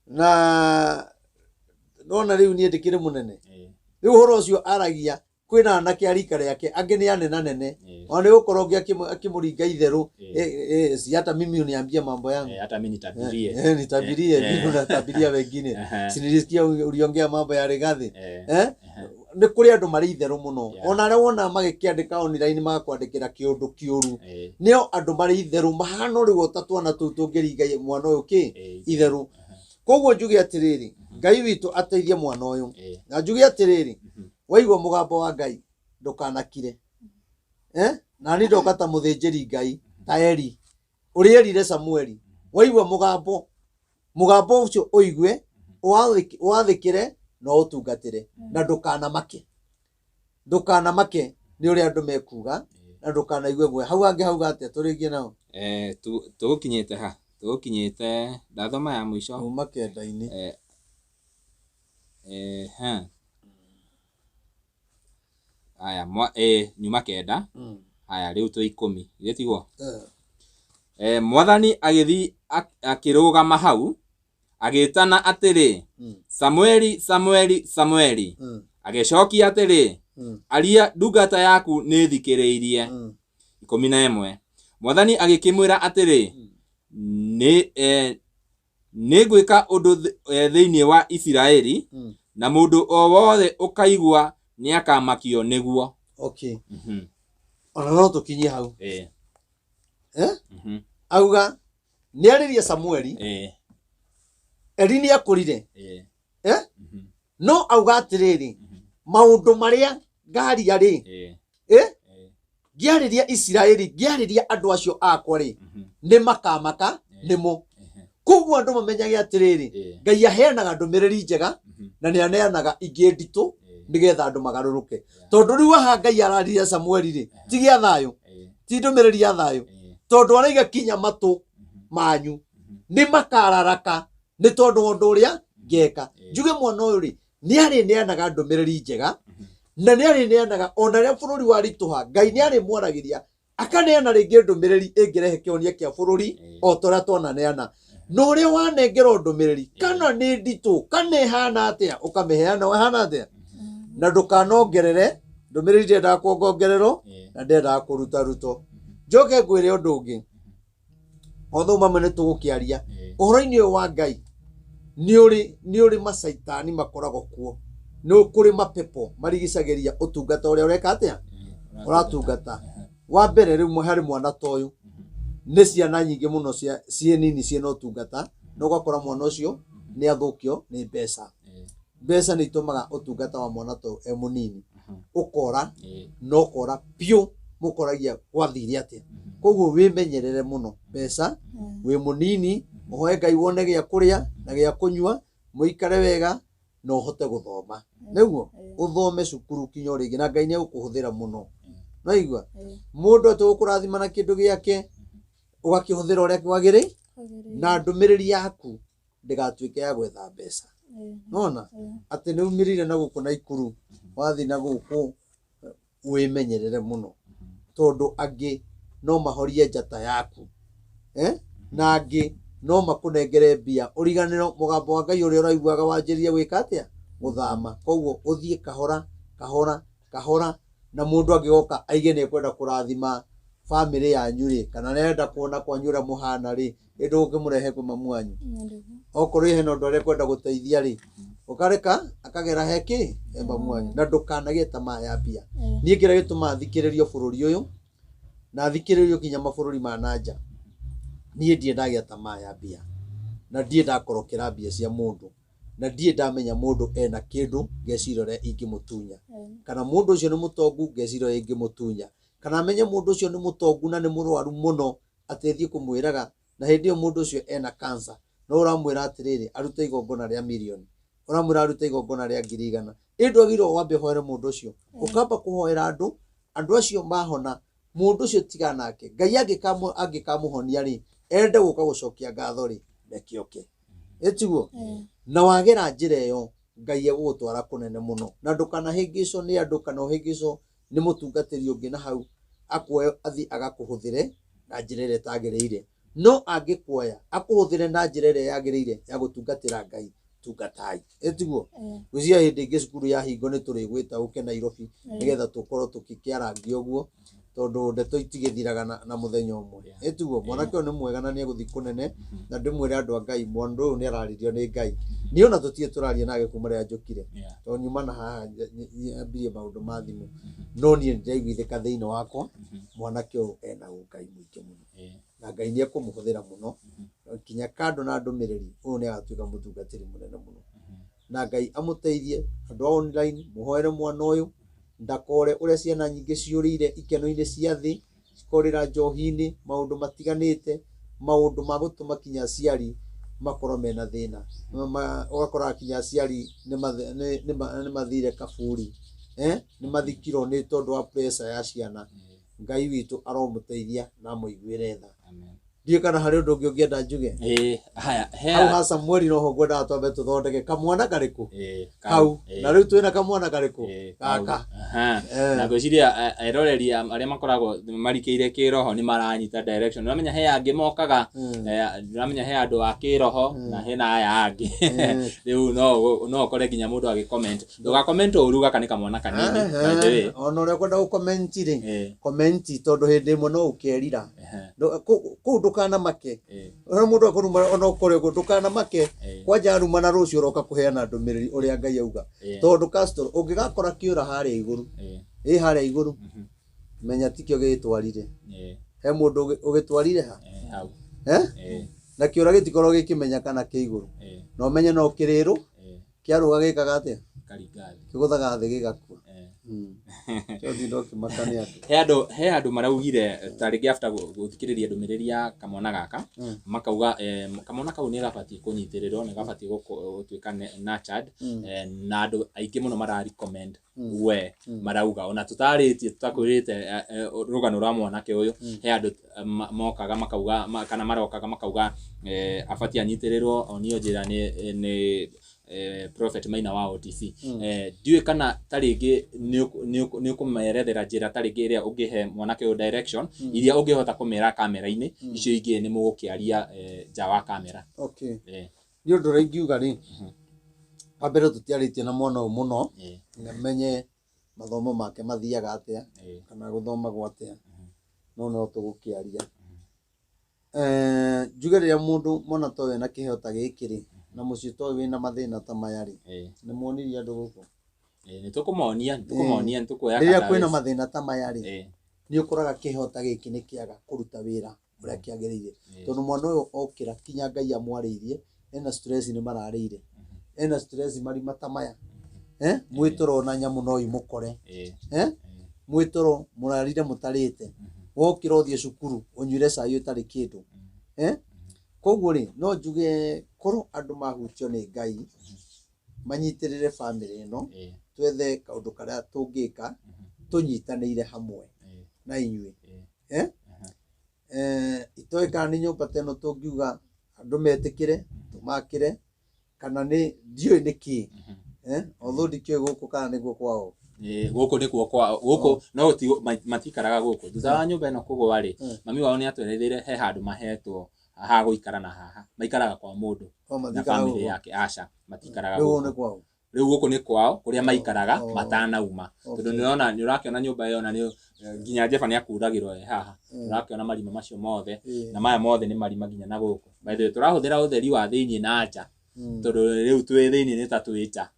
Na nona rĩu niĩ ndĩkĩrĩ mũnene, rĩu ũhoro ũcio aragia kwĩna anake a rika rĩake angĩ nĩ anenanene, ona nĩ gũkorwo ũngĩ akĩmũringa itherũ, si hata mimi uniambie mambo yangu. Hata mimi nitabirie. Nitabirie vile unatabiria wengine. Si nilisikia uliongea mambo ya Rigathi. Nĩ kũrĩ andũ marĩ itherũ mũno. Ona arĩa wona magĩkĩandĩka online magakwandĩkĩra kĩũndũ kĩũru, nĩo andũ marĩ itherũ mahana rĩu o ta twana tũu tũngĩringa mwana ũyũ kĩ itherũ. Koguo njuge atĩrĩrĩ, Ngai witũ ateithie mwana ũyũ. Na njuge atĩrĩrĩ, waigua mũgambo wa Ngai ndũkanakire. Na niĩ ndoka ta mũthĩnjĩri Ngai ta Eli ũrĩa erire Samueli, waigua mũgambo, mũgambo ũcio ũigue, ũwathĩkĩre na ũtungatĩre, na ndũkanamake. Ndũkanamake nĩ ũrĩa andũ mekuga, na ndũkanaigue guoya. Hau hangĩ hauga atĩa tũrĩkie nao? Tũgũkinyĩte ha? Tũgũkinyĩte ndathoma ya mũico. Kuma kenda-inĩ. Aya, nyuma 9. Aya, rĩu twĩ 10. Githĩ tiguo? Mwathani agĩthiĩ akĩrũgama hau, agĩtana atĩrĩ, Samueli, Samueli, Samueli. Agĩcokia atĩrĩ, aria ndungata yaku nĩthikĩrĩirie. 11. Mwathani agĩkĩmwĩra atĩrĩ, nĩngwĩka ũndũ thĩinĩ wa Isiraeli, na mũndũ o wothe ũkaigua nĩakamakio nĩguo. Okay. Ona no tũkinyie hau. Auga nĩarĩrie Samueli. Eli nĩakũrire. No auga atĩrĩrĩ, maũndũ marĩa ngaria rĩ, ngĩarĩria Isiraeli, ngĩarĩria andũ acio akwa rĩ, nĩ makamaka nĩmo. Koguo andũ mamenyage atĩrĩrĩ, Ngai aheanaga ndũmĩrĩri njega na nĩ aneanaga ingĩ nditũ nĩgetha andũ magarũrũke. Tondũ rĩu haha Ngai araririe Samueli rĩ, ti gĩa thayũ, ti ndũmĩrĩri ya thayũ, tondũ araiga kinya matũ manyu nĩ makararaka nĩ tondũ wa ũndũ ũrĩa ngeka. Njuge mwana ũyũ rĩ, nĩ arĩneanaga ndũmĩrĩri njega na nĩ arĩneanaga ona rĩrĩa bũrũri waritũha, Ngai nĩ arĩmwaragĩria akaneana rĩngĩ ndũmĩrĩri ĩngĩrehe kĩhonia kĩa bũrũri o ta ũrĩa twananeana. Na ũrĩa wanengerwo ndũmĩrĩri kana nĩ nditũ kana ĩhana atĩa, ũkamĩheana ĩhana atĩa, na ndũkanongerere ndũmĩrĩri ndĩendaga kuongongererwo na ndĩendaga kũruta ruto. Njoke ngwĩre ũndũ ũngĩ, maũndũ mamwe nĩ tũgũkĩaria ũhoro-inĩ ũyũ wa Ngai, nĩ ũrĩ macaitani makoragwo kuo, nĩ kũrĩ mapepo marigicagĩria ũtungata ũrĩa ũreka atĩa, ũratungata. Wa mbere rĩu harĩ mwana ta ũyũ, nĩ ciana nyingĩ mũno ciĩ nini ciĩna ũtungata, na ũgakora mwana ũcio nĩ athũkio nĩ mbeca. Mbeca nĩ itũmaga ũtungata wa mwana ta ũyũ e mũnini ũkora, na ũkora biũ, mũkoragia gwathire atĩa. Koguo wĩmenyerere mũno mbeca, wĩ mũnini, ũhoe Ngai wone gĩa kũrĩa na gĩa kũnyua, mũikare wega na ũhote gũthoma. Nĩguo ũthome cukuru kinya o rĩngĩ, na Ngai nĩ egũkũhũthĩra mũno. Nĩwaigua? Mũndũ atũgũkũrathima na kĩndũ gĩake, ũgakĩhũthĩra ũrĩa kwagĩrĩire, na ndũmĩrĩri yaku ndĩgatuĩke ya gwetha mbeca. Nona atĩ nĩ umĩrĩire na gũkũ Naikuru wathiĩ na gũkũ wĩmenyerere mũno tondũ angĩ no mahorie njata yaku, na angĩ no makũnengere mbia ũriganĩro mũgambo wa Ngai ũrĩa ũraiguaga wanjĩrĩrie gwĩka atĩa gũthama. Koguo ũthiĩ kahora kahora kahora, na mũndũ angĩgoka aige nĩ ekwenda kũrathima bamĩrĩ yanyu rĩ, kana nĩ arenda kuona kwanyu ũrĩa mũhana rĩ, ĩ ndũgũkĩmũrehe kwĩ mamu wanyu. Okorwo hena ũndũ arĩa gũteithia rĩ, ũkareka akagera he kĩ he mamu wanyu, na ndũkanagĩe tamaa ya mbia. Niĩ kĩrĩa gĩtũmaga thikĩrĩrio bũrũri ũyũ na thikĩrĩrio nginya mabũrũri ma na nja, niĩ ndirĩ ndagĩa tamaa ya mbia, na ndirĩ ndakorokera mbia cia mũndũ, na ndirĩ ndamenya mũndũ ena kĩndũ ngeciria ũrĩa ingĩmũtunya, kana mũndũ ũcio nĩ mũtongu ngeciria ũrĩa ingĩmũtunya, kana menye mũndũ ũcio nĩ mũtongu na nĩ mũrwaru mũno atĩ thiĩ kũmwĩraga na hĩndĩ ĩyo mũndũ ũcio ena cancer, no ũramwĩra atĩrĩrĩ arute igongona rĩa mirioni, ũramwĩra arute igongona rĩa 100,000, ĩ ndwagĩrĩirwo wambe ũhoere mũndũ ũcio, ũkamba kũhoera andũ, andũ acio mahona mũndũ ũcio tiga nake Ngai angĩkamũhonia rĩ, ende gũka gũcokia ngatho rĩ, reke oke, ĩtiguo na wagera njĩra ĩyo Ngai egũgũtwara kũnene mũno, na ndũkanahĩngĩcwo nĩ andũ kana ũhĩngĩcwo nĩ mũtungatĩri ũngĩ na hau akuoe athiĩ agakũhũthĩre na njĩra ĩrĩa ĩtagĩrĩire. No angĩkuoya akũhũthĩre na njĩra ĩrĩa yagĩrĩire ya gũtungatĩra Ngai, tungatai, ĩtiguo. Gwĩciria hĩndĩ ĩngĩ cukuru ya hingo nĩ tũrĩgwĩta ũke Nairobi nĩgetha tũkorwo tũkĩkĩarangia ũguo, tondũ ndeto itigĩthiraga na mũthenya ũmwe, ĩtiguo. Mwanake ũyũ nĩ mwega na nĩ egũthiĩ kũnene, na ndĩmwĩre andũ a Ngai, mwana ũyũ nĩ ararĩrio nĩ Ngai. Niĩ ona tũtirĩ tũraria nake kuma rĩrĩa njũkire, tondũ nyuma na haha nyambirie maũndũ ma thimũ, no niĩ nĩndĩraiguithĩka thĩinĩ wakwa mwanake ũyũ ena ũngai mũingĩ mũno, na Ngai nĩ ekũmũhũthĩra mũno nginya kando na ndũmĩrĩri, ũyũ nĩ agatuĩka mũtungatĩri mũnene mũno, na Ngai amũteithie. Andũ a online mũhoere mwana ũyũ ndakore ũrĩa ciana nyingĩ ciũrĩire ikeno-inĩ cia thĩ, cikorĩra njohi-inĩ, maũndũ matiganĩte, maũndũ ma gũtũma kinya aciari makorwo mena thĩna, ũgakora kinya aciari nĩ mathire kaburi, nĩ mathikirwo nĩ tondũ wa pressure ya ciana. Ngai witũ aromũteithia na amũiguĩre tha. Ndiũĩ kana harĩ ũndũ ũngĩ ũngĩenda njuge. Haya, hau ha Samueli noho ngwendaga twambe tũthondeke kamwana karĩkũ hau, na rĩu twĩna kamwana karĩkũ gaka. Na ngwĩciria eroreri arĩa makoragwo marikĩire kĩroho nĩ maranyita direction. Ũramenya he angĩ mokaga, ũramenya he andũ a kĩroho na hena aya angĩ. Rĩu no ũkore nginya mũndũ agĩ-comment. Ndũga-comment ũru, gaka nĩ kamwana kanini, by the way. Ona ũrĩa ũkwenda gũ-comment rĩ, comment, tondũ hĩndĩ ĩmwe no ũkerira. Kũu ndũkanamake. Ona mũndũ akũruma ona ũkore ũguo ndũkanamake. Kwanja aruma na rũciũ ũroka kũheana ndũmĩrĩri ũrĩa Ngai auga. Tondũ Castro ũngĩgakora kĩũra harĩa igũrũ, ĩ harĩa igũrũ, menya tikĩo gĩgĩtwarire. He mũndũ ũgĩtwarire ha? Na kĩũra gĩtikorwo gĩkĩmenya kana kĩ igũrũ. Na ũmenye no kĩrĩrũ, kĩarũga gĩkaga atĩa? Kĩgũthaga thĩ gĩgakua. He andũ maraugire ta rĩngĩ after gũthikĩrĩria ndũmĩrĩri ya kamwana gaka, makauga kamwana kau nĩ gabatiĩ kũnyitĩrĩrwo, nĩ gabatiĩ gũtuĩka nurtured, na andũ aingĩ mũno mara recommend we, marauga ona tũtarĩtie tũtakwĩrĩte rũgano rwa mwanake ũyũ, he andũ mokaga makauga kana marokaga makauga abatiĩ anyitĩrĩrwo, onio njĩra nĩ Prophet Maina wa OTC. Ndiũĩ kana ta rĩngĩ nĩ ũkũmerethera njĩra ta rĩngĩ ĩrĩa ũngĩhe mwanake ũyũ direction iria ũngĩhota kũmera kamera-inĩ, icio ingĩ nĩ mũgũkĩaria nja wa kamera. Okay. Nĩ ũndũ ũrĩa ingiuga rĩ, wa mbere tũtiarĩtie na mwana ũyũ mũno, na menye mathomo make mathiaga atĩa, kana gũthomagwo atĩa, no no tũgũkĩaria. Njuge rĩrĩa mũndũ mwana ta ũyũ ena kĩheo ta gĩkĩ rĩ, na mũciĩ ta ũyũ wĩna mathĩna ta maya rĩ, nĩ muonirie andũ gũkũ? Nĩ tũkũmonia, nĩ tũkũmonia, nĩ tũkuoya Rĩrĩa kwĩna mathĩna ta maya rĩ, nĩ ũkoraga kĩheo ta gĩkĩ nĩ kĩaga kũruta wĩra ũrĩa kĩagĩrĩire. Tondũ mwana ũyũ okĩra kinya Ngai amwarĩirie, ena stress nĩ mararĩire, ena stress marima ta maya, mwĩtoro na nyamũ no imũkore, mwĩtoro mũrarire mũtarĩte, wokĩra ũthiĩ cukuru ũnyuire cai ũtarĩ kĩndũ, Koguo rĩ, no njuge korwo andũ mahutio nĩ Ngai manyitĩrĩre bamĩrĩ ĩno, twethe kaũndũ karĩa tũngĩka tũnyitanĩire hamwe na inyuĩ. Itoĩ kana nĩ nyũmba ta ĩno tũngiuga andũ metĩkĩre tũmakĩre, Kana nĩ ndiũĩ nĩ kĩ, although ndikĩũĩ gũkũ kana nĩguo kwao. Gũkũ nĩkuo kwao gũkũ, no matikaraga gũkũ. Thutha wa nyũmba ĩno kũgũa rĩ, mami wao nĩ atweretheire he handũ mahetwo ha gũikara, na haha maikaraga kwa mũndũ na family yake. Aca, matikaraga gũkũ. Rĩu gũkũ nĩ kwao kũrĩa maikaraga matanauma, tondũ nĩũrona, nĩũrakĩona nyũmba ĩyo, na nĩ nginya Jeba nĩ akuragĩrwo e haha. Ũrakĩona marima macio mothe, na maya mothe nĩ marima nginya na gũkũ. By the way, tũrahũthĩra ũtheri wa thĩiniĩ na nja, tondũ rĩu twĩ thĩiniĩ nĩ ta twĩ nja.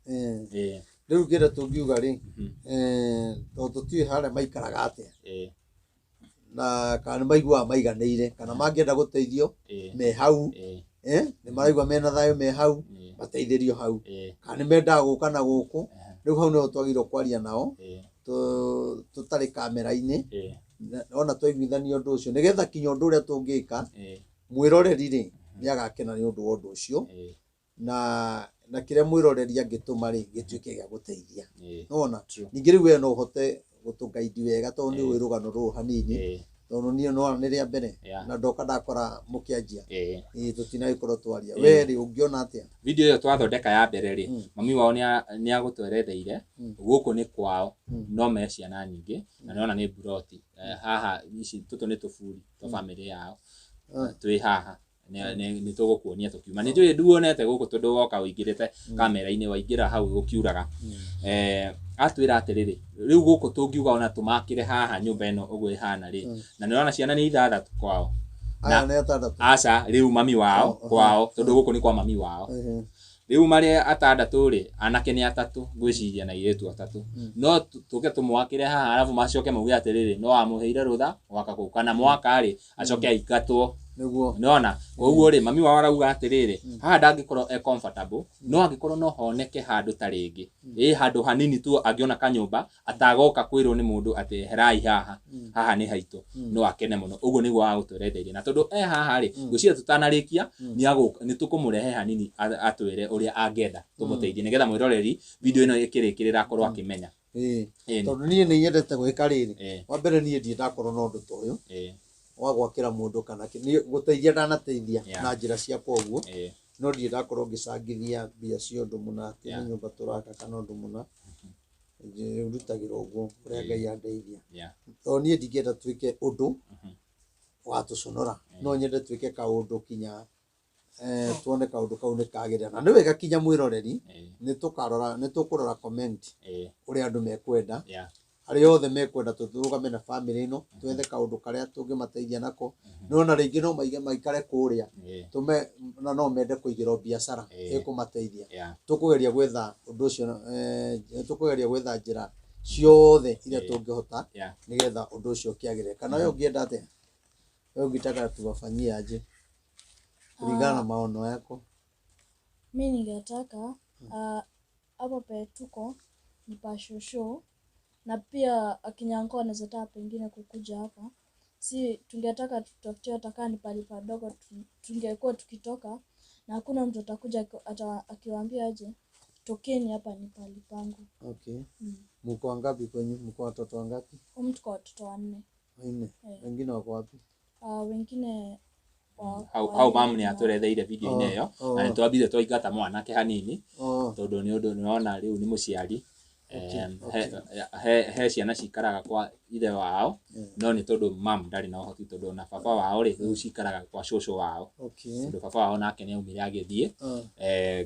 Rĩu kĩrĩa tũngiuga rĩ, tondũ tũtiũĩ harĩa maikaraga atĩa, na kana nĩ maiguaga maiganĩire, kana mangĩenda gũteithio me hau, nĩ maraigua mena thayũ me hau, mateithĩrio hau, kana nĩ mendaga gũka na gũkũ. Rĩu hau nĩho twagĩrĩirwo kwaria nao tũtarĩ kamera-inĩ, ona twaiguithania ũndũ ũcio, nĩgetha kinya ũndũ ũrĩa tũngĩka, mwĩroreri rĩ nĩ agakena nĩ ũndũ wa ũndũ ũcio, na kĩrĩa mwĩroreri angĩtũma rĩ gĩtuĩke gĩa gũteithia. Nĩwona? Ningĩ rĩu we no ũhote gũtũgaidi wega, tondũ nĩ ũĩ rũgano rũrũ hanini, tondũ niĩ nĩwona nĩ rĩa mbere na ndoka ndakora mũkĩanjia, tũtinagĩkorwo twaria. We rĩ, ũngĩona atĩa? Video ĩyo twathondeka ya mbere rĩ, mami wao nĩ agũtweretheire gũkũ nĩ kwao, no me ciana nyingĩ, na nĩwona nĩ mburoti haha. Ici tũtũ nĩ tũburi twa family yao twĩ haha. Nĩ tũgũkuonia tũkiuma. Nĩ njũĩ nduonete gũkũ, tondũ woka ũingĩrĩte kamera-inĩ, waingĩra hau gũkiuraga. Atwĩra atĩrĩrĩ, rĩu gũkũ tũngiuga ona tũmakĩre haha nyũmba ĩno ũguo ĩhana rĩ, na nĩũrona ciana nĩ ithathatũ kwao. Aya nĩ atandatũ. Aca, rĩu mami wao kwao, tondũ gũkũ nĩ kwa mami wao. Rĩu marĩ atandatũ rĩ, anake nĩ atatũ ngwĩciria na airĩtu atatũ. No tũke tũmwakĩre haha, arabu macoke mauge atĩrĩrĩ, no amũheire rũtha gwaka kũu, kana mwaka rĩ acoke aingatwo. Nĩwona? Koguo rĩ, mami wao arauga atĩrĩrĩ, haha ndangĩkorwo e comfortable, no angĩkorwo no honeke handũ ta rĩngĩ, ĩ handũ hanini tu, angĩona kanyũmba atagoka kwĩrwo nĩ mũndũ atĩ herai haha, haha nĩ haitũ, no akene mũno. Ũguo nĩguo agũtweretheire, na tondũ e haha rĩ, ngwĩciria tũtanarĩkia nĩ tũkũmũrehe hanini atwĩre ũrĩa angĩenda tũmũteithie, nĩgetha mwĩroreri video ĩno ĩkĩrĩkĩrĩra akorwo akĩmenya. Tondũ niĩ nĩ nyendete gwĩka rĩrĩ, wa mbere niĩ ndirĩ ndakorwo na ũndũ ta ũyũ wa gwakĩra mũndũ kana niĩ gũteithia ndanateithia na njĩra ciakwa ũguo, no ndirĩ ndakorwo ngĩcangithia mbia cia ũndũ mũna atĩ nĩ nyũmba tũraka kana ũndũ mũna. Rutagĩra ũguo ũrĩa Ngai andeithia, tondũ niĩ ndingĩenda twĩke ũndũ watũconora, no nyende twĩke kaũndũ kinya tuone kaũndũ kau nĩ kagĩrĩra, na nĩ wega kinya mwĩroreri nĩ tũkarora, nĩ tũkũrora comment ũrĩa andũ mekwenda, arĩa othe mekwenda tũrũgame na family ĩno, twethe kaũndũ karĩa tũngĩmateithia nako. No na rĩngĩ no maige maikare kũrĩa tũme, na no mende kũigĩrwo biacara ĩkũmateithia. Tũkũgeria gwetha ũndũ ũcio, tũkũgeria gwetha njĩra ciothe iria tũngĩhota nĩgetha ũndũ ũcio ũkĩagĩrĩre. Kana we ũngĩenda atĩa? We ũngĩtaka tuwafanyie aje kulingana na maono yako? Mi ningetaka hapa pe tuko ni pa shosho, na pia akina uncle wanaweza taka pengine kukuja hapa. Si tungetaka tutafutie hata kama ni pahali padogo tungekuwa tukitoka, na hakuna mtu atakuja akiwaambia aje tokeni hapa ni pahali pangu. Okay. Mko wangapi kwenyu? Mko watoto wangapi? Humu tuko watoto 4. 4. Wengine wako wapi? Wengine Hau mamu nĩ atũretheire video-inĩ ĩyo, na nĩ twambire twaingata mwanake hanini, tondũ nĩ ũndũ nĩwona rĩu nĩ mũciari. He ciana cikaraga kwa ithe wao, no nĩ tondũ mam ndarĩ na ũhoti, tondũ ona baba wao rĩ, rĩu cikaraga kwa cũcũ wao, tondũ baba wao nake nĩ aumire agĩthiĩ.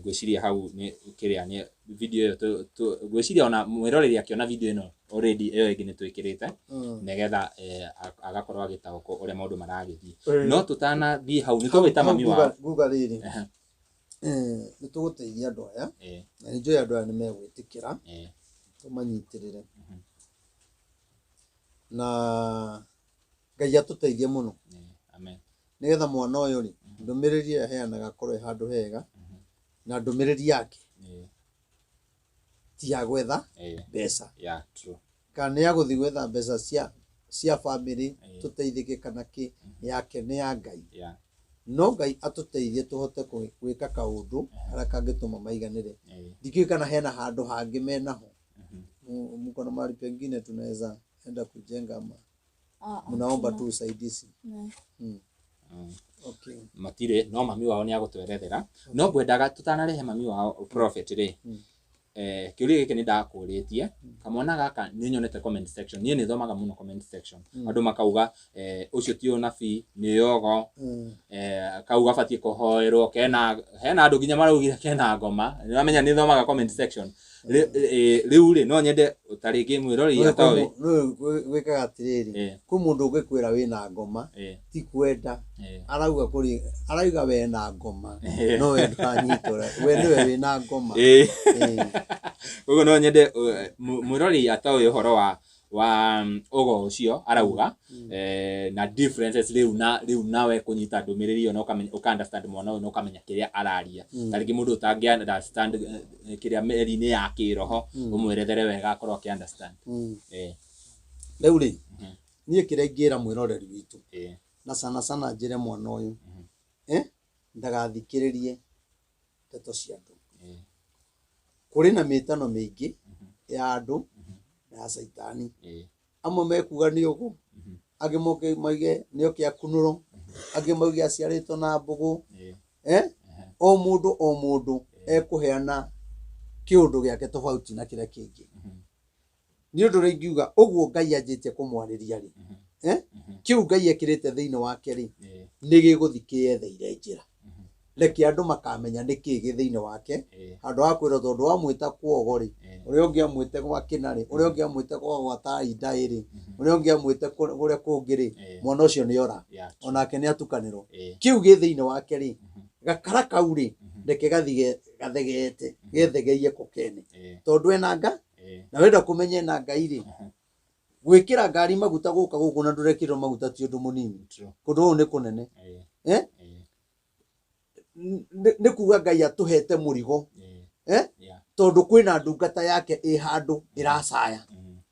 Ngwĩciria hau nĩ kĩrĩa nĩ video ĩyo, ngwĩciria ona mwĩroreri akĩona video ĩno already ĩyo ĩngĩ nĩ twĩkĩrĩte, nĩgetha agakorwo agĩtaũkwo ũrĩa maũndũ maragĩthiĩ. No tũtanathiĩ hau nĩ tũgwĩta mami wao. Nguga rĩrĩ, nĩ tũgũteithia andũ aya, na nĩ njũĩ andũ aya nĩ megwĩtĩkĩra tũmanyitĩrĩre, na Ngai atũteithie mũno. Amen. Nĩgetha mwana ũyũ rĩ, ndũmĩrĩri ĩrĩa aheanaga akorwo ĩ handũ hega, na ndũmĩrĩri yake ti ya gwetha mbeca. Kana nĩ ya gũthiĩ gwetha mbeca cia family tũteithĩke kana kĩ, yake nĩ ya Ngai. No Ngai atũteithie tũhote gwĩka kaũndũ karĩa kangĩtũma maiganĩre. Ndikĩũĩ kana hena handũ hangĩ menaho. Mko na mahali pengine tunaweza enda kujenga ama mnaomba tu usaidizi? Okay. Matirĩ, no mami wao nĩ agũtwerethera. No ngwendaga tũtanarehe mami wao prophet rĩ, kĩũria gĩkĩ nĩ ndakũrĩtie. Kamwana gaka nĩ nyonete comment section, niĩ nĩ thomaga mũno comment section, andũ makauga ũcio ti ũnabii, nĩ yogo, kau gabatiĩ kũhoerwo, kena hena andũ nginya maraugire kena ngoma. Nĩwamenya nĩ thomaga comment section. Rĩu rĩ, no nyende ta rĩngĩ mwĩroreri atoĩ. Gwĩkaga atĩrĩrĩ, kwĩ mũndũ ũngĩkwĩra wĩna ngoma, ti kwenda arauga, kũrĩ arauga we na ngoma, no we ndũranyita ũrĩa we nĩwe wĩna ngoma. Koguo no nyende mwĩroreri atoĩ ũhoro wa ũgo ũcio arauga, na differences rĩu na rĩu nawe kũnyita ndũmĩrĩri ĩyo na ũkamenya, ũka understand mwana ũyũ na ũkamenya kĩrĩa araria. Ta rĩngĩ mũndũ ũtangĩ understand kĩrĩa meri-inĩ ya kĩroho, ũmwerethere wega akorwo akĩ understand. Rĩu rĩ, niĩ kĩrĩa ingĩra mwĩroreri witũ, na sana sana njĩre mwana ũyũ, ndagathikĩrĩrie ndeto cia andũ. Kũrĩ na mĩtano mĩingĩ ya andũ na ya caitani. Amwe mekuga nĩ ũguo, angĩ moke moige nĩ oke akunũrwo, angĩ mauge aciarĩtwo na mbũgũ. O mũndũ o mũndũ ekũheana kĩũndũ gĩake tofauti na kĩrĩa kĩngĩ. Nĩ ũndũ ũrĩa ingiuga ũguo Ngai anjĩtie kũmwarĩria rĩ, kĩu Ngai ekĩrĩte thĩinĩ wake rĩ, nĩ gĩgũthiĩ kĩyetheire njĩra. Reke andũ makamenya nĩ kĩĩ gĩ thĩinĩ wake, handũ ha kwĩrwo tondũ wamwĩta kwogo rĩ, ũrĩa ũngĩ amwĩte gwa kĩna rĩ, ũrĩa ũngĩ amwĩte gwa gwa tainda rĩ, ũrĩa ũngĩ amwĩte kũrĩa kũngĩ rĩ, mwana ũcio nĩ ora, onake nĩ atukanĩrwo. Kĩu gĩ thĩinĩ wake rĩ, gakara kau rĩ, reke gathige gathegete gethegeiye ko kene, tondũ ena nga na wenda kũmenya ena Ngai rĩ, gwĩkĩra ngari maguta gũka gũkũ na ndũrekĩrwo maguta ti ũndũ mũnini. Kũndũ gũkũ nĩ kũnene. Nĩ kuga Ngai atũhete mũrigo, tondũ kwĩna ndungata yake ĩ handũ ĩracaya.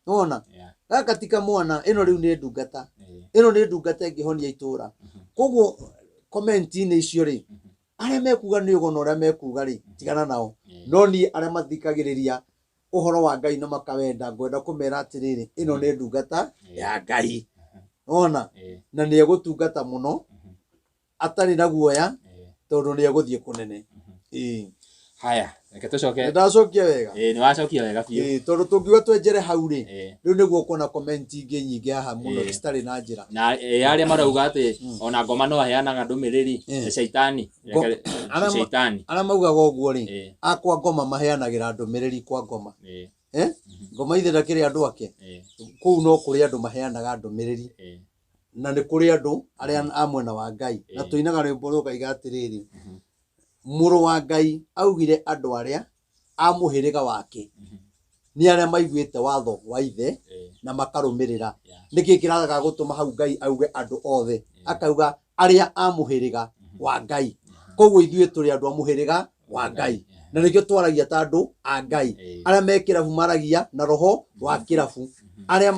Nĩwona? Gaka ti kamwana, ĩno rĩu nĩ ndungata. Ĩno nĩ ndungata ĩngĩhonia itũra. Koguo comment-inĩ icio rĩ, arĩa mekuga nĩ ũgo na ũrĩa mekuga rĩ, tigana nao. No niĩ arĩa mathikagĩrĩria ũhoro wa Ngai na makawenda, ngwenda kũmera atĩrĩrĩ, ĩno nĩ ndungata ya Ngai. Nĩwona? Na nĩ egũtungata mũno atarĩ na guoya, tondũ nĩ egũthiĩ kũnene. Haya, reke tũcoke. Nĩ ndacokia wega? Ĩĩ, nĩ wacokia wega biũ. Ĩĩ, tondũ tũngiuga twenjere hau rĩ, rĩu nĩguo ũkuona comment ingĩ nyingĩ haha mũno citarĩ na njĩra. Na arĩa marauga atĩ ona ngoma no aheanaga ndũmĩrĩri, nĩ caitani. Caitani. Arĩa maugaga ũguo rĩ, akwa ngoma maheanagĩra ndũmĩrĩri kwa ngoma. Ngoma ithe ndakĩrĩ andũ ake. Kũu no kũrĩ andũ maheanaga ndũmĩrĩri. Na nĩ kũrĩ andũ arĩa a mwena wa Ngai. Na tũinaga rwĩmbo rũkaiga atĩrĩrĩ, mũrũ wa Ngai augire andũ arĩa a mũhĩrĩga wake nĩ arĩa maiguĩte watho wa ithe na makarũmĩrĩra. Nĩkĩ kĩraga gũtũma hau Ngai auge andũ othe? Akauga arĩa a mũhĩrĩga wa Ngai. Koguo ithuĩ tũrĩ andũ a mũhĩrĩga wa Ngai. Na nĩkĩo twaragia ta andũ a Ngai. Arĩa me kĩrabu maragia na roho wa kĩrabu. Arĩa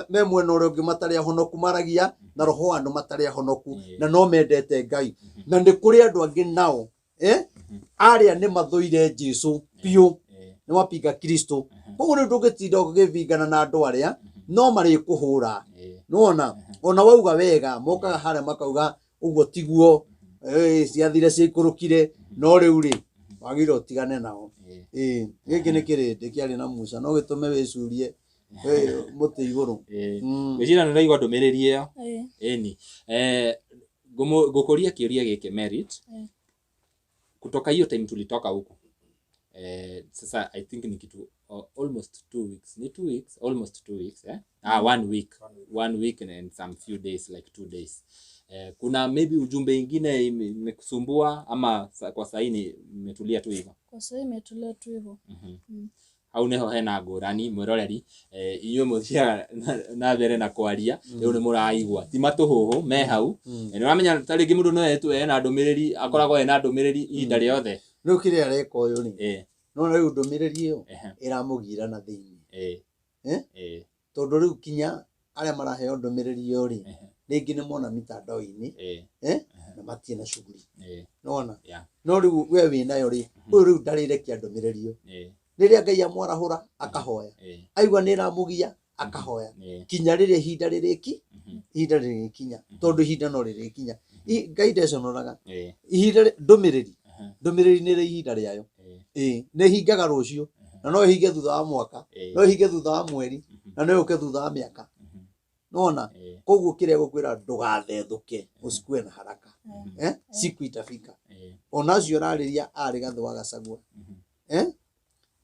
me mwena ũrĩa ũngĩ matarĩ ahonoku maragia na roho wa andũ matarĩ ahonoku, na no mendete Ngai. Na nĩ kũrĩ andũ angĩ nao, arĩa nĩ mathũire Jesũ biũ, nĩ wapinga Kristo. Koguo rĩu ndũngĩtinda ũgĩbingana na andũ arĩa no marĩkũhũra. Nĩwona? Ona wauga wega, mokaga harĩa makauga ũguo tiguo, ciathire ciaikũrũkire, no rĩu rĩ, wagĩrĩirwo ũtigane nao. Gĩkĩ nĩ kĩrĩndĩ kĩarĩ na Musa, no gĩtũme wĩcurie mũtĩ igũrũ. Ngwĩciria nĩ ũraigua ndũmĩrĩri ĩyo. Ĩni. Ngũkũria kĩũria gĩkĩ, Merit. Kutoka hiyo time tulitoka huku, sasa I think ni kitu almost 2 weeks, ni 2 weeks, almost 2 weeks, 1 week, 1 week and some few days, like 2 days. Kuna maybe ujumbe ingine imekusumbua ama kwa sasa ni imetulia tu hivyo? Kwa sasa imetulia tu hivyo. Hau niho hena ngũrani mwĩroreri, inyuĩ mũthiaga na mbere na kwaria, rĩu nĩ mũraigua ti matũhũhũ me hau. Nĩ ũramenya ta rĩngĩ mũndũ no etwo ena ndũmĩrĩri, akoragwo ena ndũmĩrĩri ihinda rĩothe. Rĩu kĩrĩa areka ũyũ rĩ, no rĩu ndũmĩrĩri ĩyo ĩramũgira na thĩinĩ. Tondũ rĩu kinya arĩa maraheo ndũmĩrĩri ĩyo rĩ, rĩngĩ nĩ mona mitandao-inĩ, na matirĩ na shughuli. Nĩwona? No rĩu we wĩnayo rĩ, ũyũ rĩu ndarĩrekia ndũmĩrĩri ĩyo. Rĩrĩa Ngai amwarahũra akahoya, aigua nĩ ĩramũgia akahoya, kinya rĩrĩa ihinda rĩrĩki Ihinda rĩrĩkinya, tondũ ihinda no rĩrĩkinya. Ngai ndeconoraga. Ĩĩ. Ihinda ndũmĩrĩri, Aha. ndũmĩrĩri nĩ ĩrĩ ihinda rĩayo. Ĩĩ. Ĩĩ, nĩ ĩhingaga rũciũ, na no ĩhinge thutha wa mwaka, Ĩĩ. no ĩhinge thutha wa mweri, na no yũke thutha wa mĩaka. Nona Ĩĩ. koguo kĩrĩa gũkwĩra, ndũgathethũke, usikue na haraka, eh? Siku itafika. Ĩĩ. Ona acio ũrarĩria arĩ Gathĩ wa Gachagua, eh?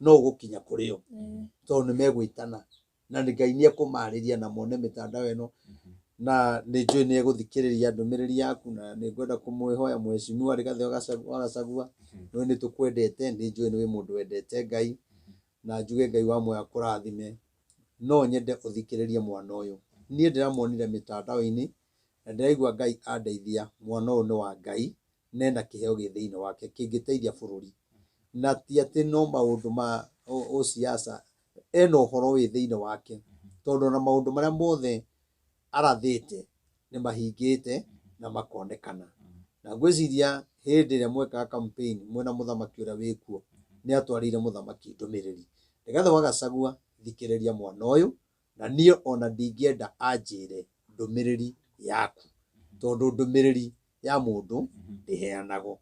No ũgũkinya kũrĩ o, tondũ nĩ megwĩtana na nĩ Ngai nĩ ekũmarĩria na mone mĩtandao ĩno, na nĩ njũĩ nĩ egũthikĩrĩria ndũmĩrĩri yaku. Na nĩ ngwenda kũmwĩhoya mheshimiwa Rigathĩ wa Gachagua, nĩ nĩ tũkwendete, nĩ njũĩ nĩ wĩ mũndũ wendete Ngai, na njuge Ngai wa muoyo akũrathime. No nyende ũthikĩrĩrie mwana ũyũ. Niĩ ndĩramuonire mĩtandao-inĩ na ndĩraigua Ngai andeithia. Mwana ũyũ nĩ wa Ngai, na ena kĩheo gĩ thĩinĩ wake kĩngĩteithia bũrũri, na ti atĩ no maũndũ ma ũsiasa, ena ũhoro wĩ thĩinĩ wake, tondũ ona maũndũ marĩa mothe arathĩte nĩ mahingĩte na makonekana. Na ngwĩciria hĩndĩ ĩrĩa mwekaga campaign mwĩna mũthamaki ũrĩa wĩkuo, nĩ atwarĩire mũthamaki ndũmĩrĩri. Rigathĩ wa Gachagua, thikĩrĩria mwana ũyũ, na niĩ ona ndingĩenda anjĩre ndũmĩrĩri yaku, tondũ ndũmĩrĩri ya mũndũ ndĩheanagwo.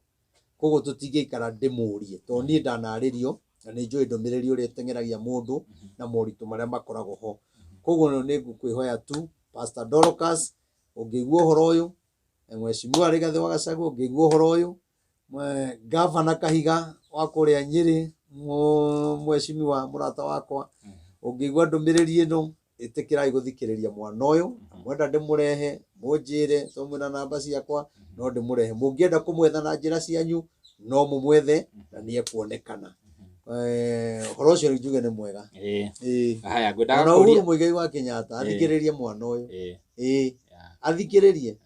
Koguo tũtingĩikara ndĩmũrie, tondũ niĩ ndanarĩrio na nĩ njũĩ ndũmĩrĩri ũrĩa ĩteng'eragia mũndũ na moritũ marĩa makoragwo ho. Koguo nĩ ngũkwĩhoya tu, Pastor Dorcas, ũngĩigua ũhoro ũyũ, Mheshimiwa Rigathĩ wa Gachagua, ũngĩigua ũhoro ũyũ, Gavana Kahiga wa kũrĩa Nyĩrĩ, mheshimiwa mũrata wakwa, ũngĩigua ndũmĩrĩri ĩno, ĩtĩkĩrai gũthikĩrĩria mwana ũyũ. Na mwenda ndĩmũrehe, mũnjĩre, tondũ mwĩna namba ciakwa, no ndĩmũrehe. Mũngĩenda kũmwetha na njĩra cianyu, no mũmwethe na nĩ ekuonekana. Ũhoro ũcio njuge nĩ mwega. Ĩĩ. Ĩĩ. Haya, ngwendaga Ona Uhuru kũria. Muigai wa Kenyatta Ĩĩ. athikĩrĩrie mwana ũyũ. Ĩĩ. Ĩĩ. Yeah. Athikĩrĩrie,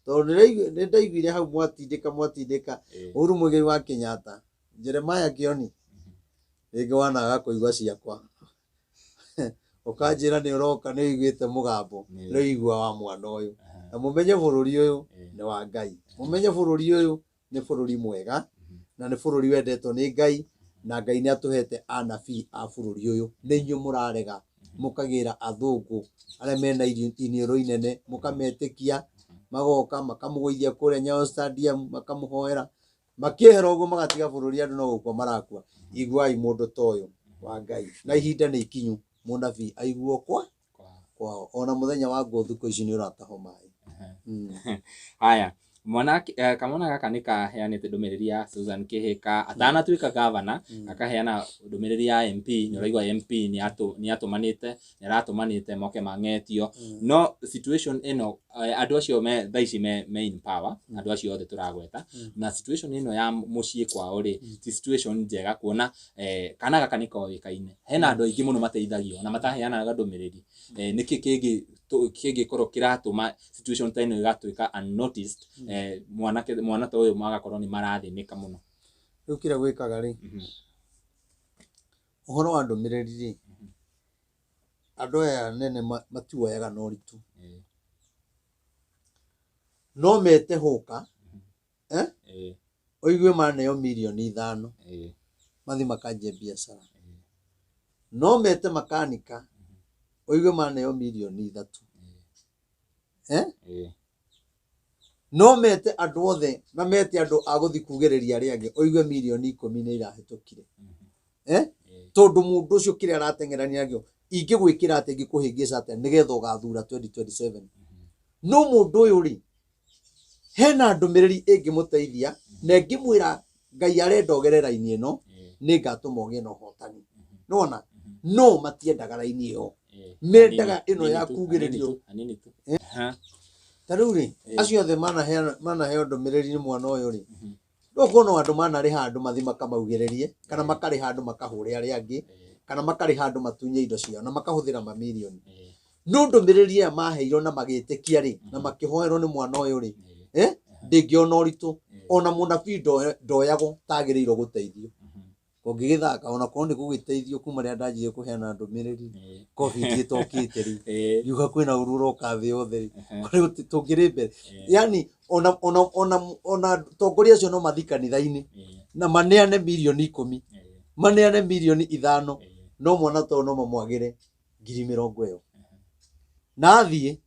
tondũ nĩ ndaiguire hau mwatindĩka mwatindĩka. Ĩĩ. Uhuru Muigai wa Kenyatta, Jeremiah Kioni, rĩngĩ wanaga kũigua ciakwa, ũkanjĩra nĩ ũroka, nĩ ũiguĩte mũgambo, Ĩĩ. nĩ ũigua wa mwana ũyũ. Na mũmenye bũrũri ũyũ Ĩĩ. nĩ wa Ngai, mũmenye bũrũri ũyũ nĩ bũrũri mwega, na nĩ bũrũri wendetwo nĩ Ngai, na Ngai nĩ atũhete anabii a bũrũri ũyũ. Nĩ inyuĩ mũrarega, mũkagĩra athũngũ arĩa mena iniũrũ inene, mũkametĩkia, magoka makamũgũithia kũrĩa Nyayo Stadium, makamũhoera, makĩehera ũguo magatiga bũrũri, andũ no gũkua marakua. Iguai mũndũ ta ũyũ wa Ngai, na ihinda nĩ ikinyu mũnabii aiguo kwa kwao. Ona mũthenya wa nguo thikũ ici nĩ ũratahwo maĩ. Haya, mwana kamwana gaka nĩ kaheanĩte ndũmĩrĩri ya Susan Kĩhĩka atanatuĩka gavana, akaheana ndũmĩrĩri ya MP. Nĩ ũraigua MP nĩ atũmanĩte, nĩ aratũmanĩte moke mang'etio. No situation ĩno, andũ acio me thaa ici me in power, andũ acio othe tũragweta, na situation ĩno ya mũciĩ kwao rĩ, ti situation njega, kuona kana gaka nĩ koĩkaine hena andũ aingĩ mũno mateithagio na mataheanaga ndũmĩrĩri. Nĩkĩ kĩngĩ kĩngĩkorwo kĩratũma situation ta ĩno ĩgatuĩka unnoticed, mwanake mwana ta ũyũ magakorwo nĩ marathĩnĩka mũno? Rĩu kĩrĩa gwĩkaga rĩ, ũhoro wa ndũmĩrĩri rĩ, andũ aya nene matiwoyaga na ũritũ. No mete hũka, eh? Ĩĩ. Ũigue maneo mirioni 5, mathi makanjie biacara. No mete makanika, ũigue maneo mirioni 3, eh? Ĩĩ. No mete andũ othe na mete andũ a gũthiĩ kugĩrĩria arĩa angĩ, ũigue mirioni 10 nĩ irahĩtũkire, eh? Ĩĩ. Tondũ mũndũ ũcio kĩrĩa arateng'erania nakĩo, ingĩgwĩkĩra atĩa, ingĩkũhĩngĩca atĩa nĩgetha ũgathura 2027? No mũndũ ũyũ rĩ, hena ndũmĩrĩri ĩngĩmũteithia na ĩngĩmwĩra Ngai arenda ũgere raini ĩno, Ĩĩ. nĩ ngatũma ũgĩe na ũhotani. Nĩwona no matiendaga raini ĩyo, Ĩĩ. mendaga ĩno Hanini ya tu, kugĩrĩrio. hanini tu, hanini tu. Aha. Ta rĩu rĩ, Ĩĩ. acio othe manaheo ndũmĩrĩri nĩ mwana ũyũ rĩ, no kuona andũ manarĩha andũ mathi makamaugĩrĩrie, kana makarĩha andũ makahũre arĩa angĩ, kana makarĩha andũ matunye indo ciao na makahũthĩra mamirioni. No ndũmĩrĩri ĩrĩa maheirwo na magĩtĩkia rĩ, na makĩhoerwo nĩ mwana ũyũ rĩ, ndĩngĩona ũritũ. Ona mũnabii ndoyagwo tagĩrĩirwo gũteithio. Ũngĩgĩthaka ona korwo nĩ gũgĩteithio kuma rĩrĩa ndanjirie kũheana ndũmĩrĩri, COVID ĩtokĩte rĩ, ngiuga kwĩna ũru ũroka thĩ yothe rĩ, kũrĩ tũngĩrĩ mbere. Yani ona atongoria acio no mathiĩ kanitha-inĩ na maneane mirioni 10, maneane mirioni 5, no mwana ta ũyũ no mamwagĩre ngiri mĩrongo ĩyo na athiĩ.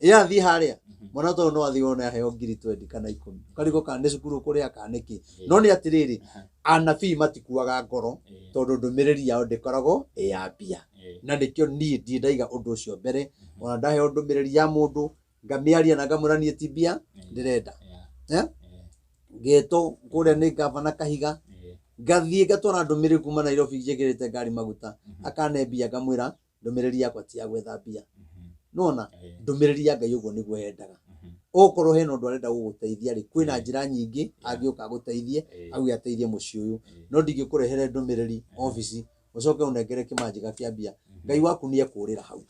Ĩrathiĩ harĩa mwana ta ũyũ no athiĩ wone aheo ngiri 20 kana 10, ũkarigwo kana nĩ cukuru kũrĩa kana nĩkĩ. No nĩ atĩrĩrĩ, anabii matikuaga ngoro tondũ ndũmĩrĩri yao ndĩkoragwo ĩ ya mbia. Na nĩkĩo niĩ ndirĩ ndaiga ũndũ ũcio mbere. Ona ndaheo ndũmĩrĩri ya mũndũ ngamĩaria na ngamwĩra niĩ ti mbia ndĩrenda. Ngetwo kũrĩa nĩ gavana Kahiga, ngathiĩ ngatwara ndũmĩrĩri kuma Nairobi njĩkĩrĩte ngari maguta, akane mbia, ngamwĩra ndũmĩrĩri yakwa ti ya gwetha mbia. Nona ndũmĩrĩri ya Ngai ũguo nĩguo yendaga. Okorwo hena ũndũ arenda gũgũteithia rĩ, kwĩna njĩra nyingĩ angĩũka agũteithie, auge ateithie mũciĩ ũyũ. No ndingĩkũrehere ndũmĩrĩri obici ũcoke ũnengere kĩmanjĩka kĩa mbia, Ngai waku nĩ ekũrĩra hau.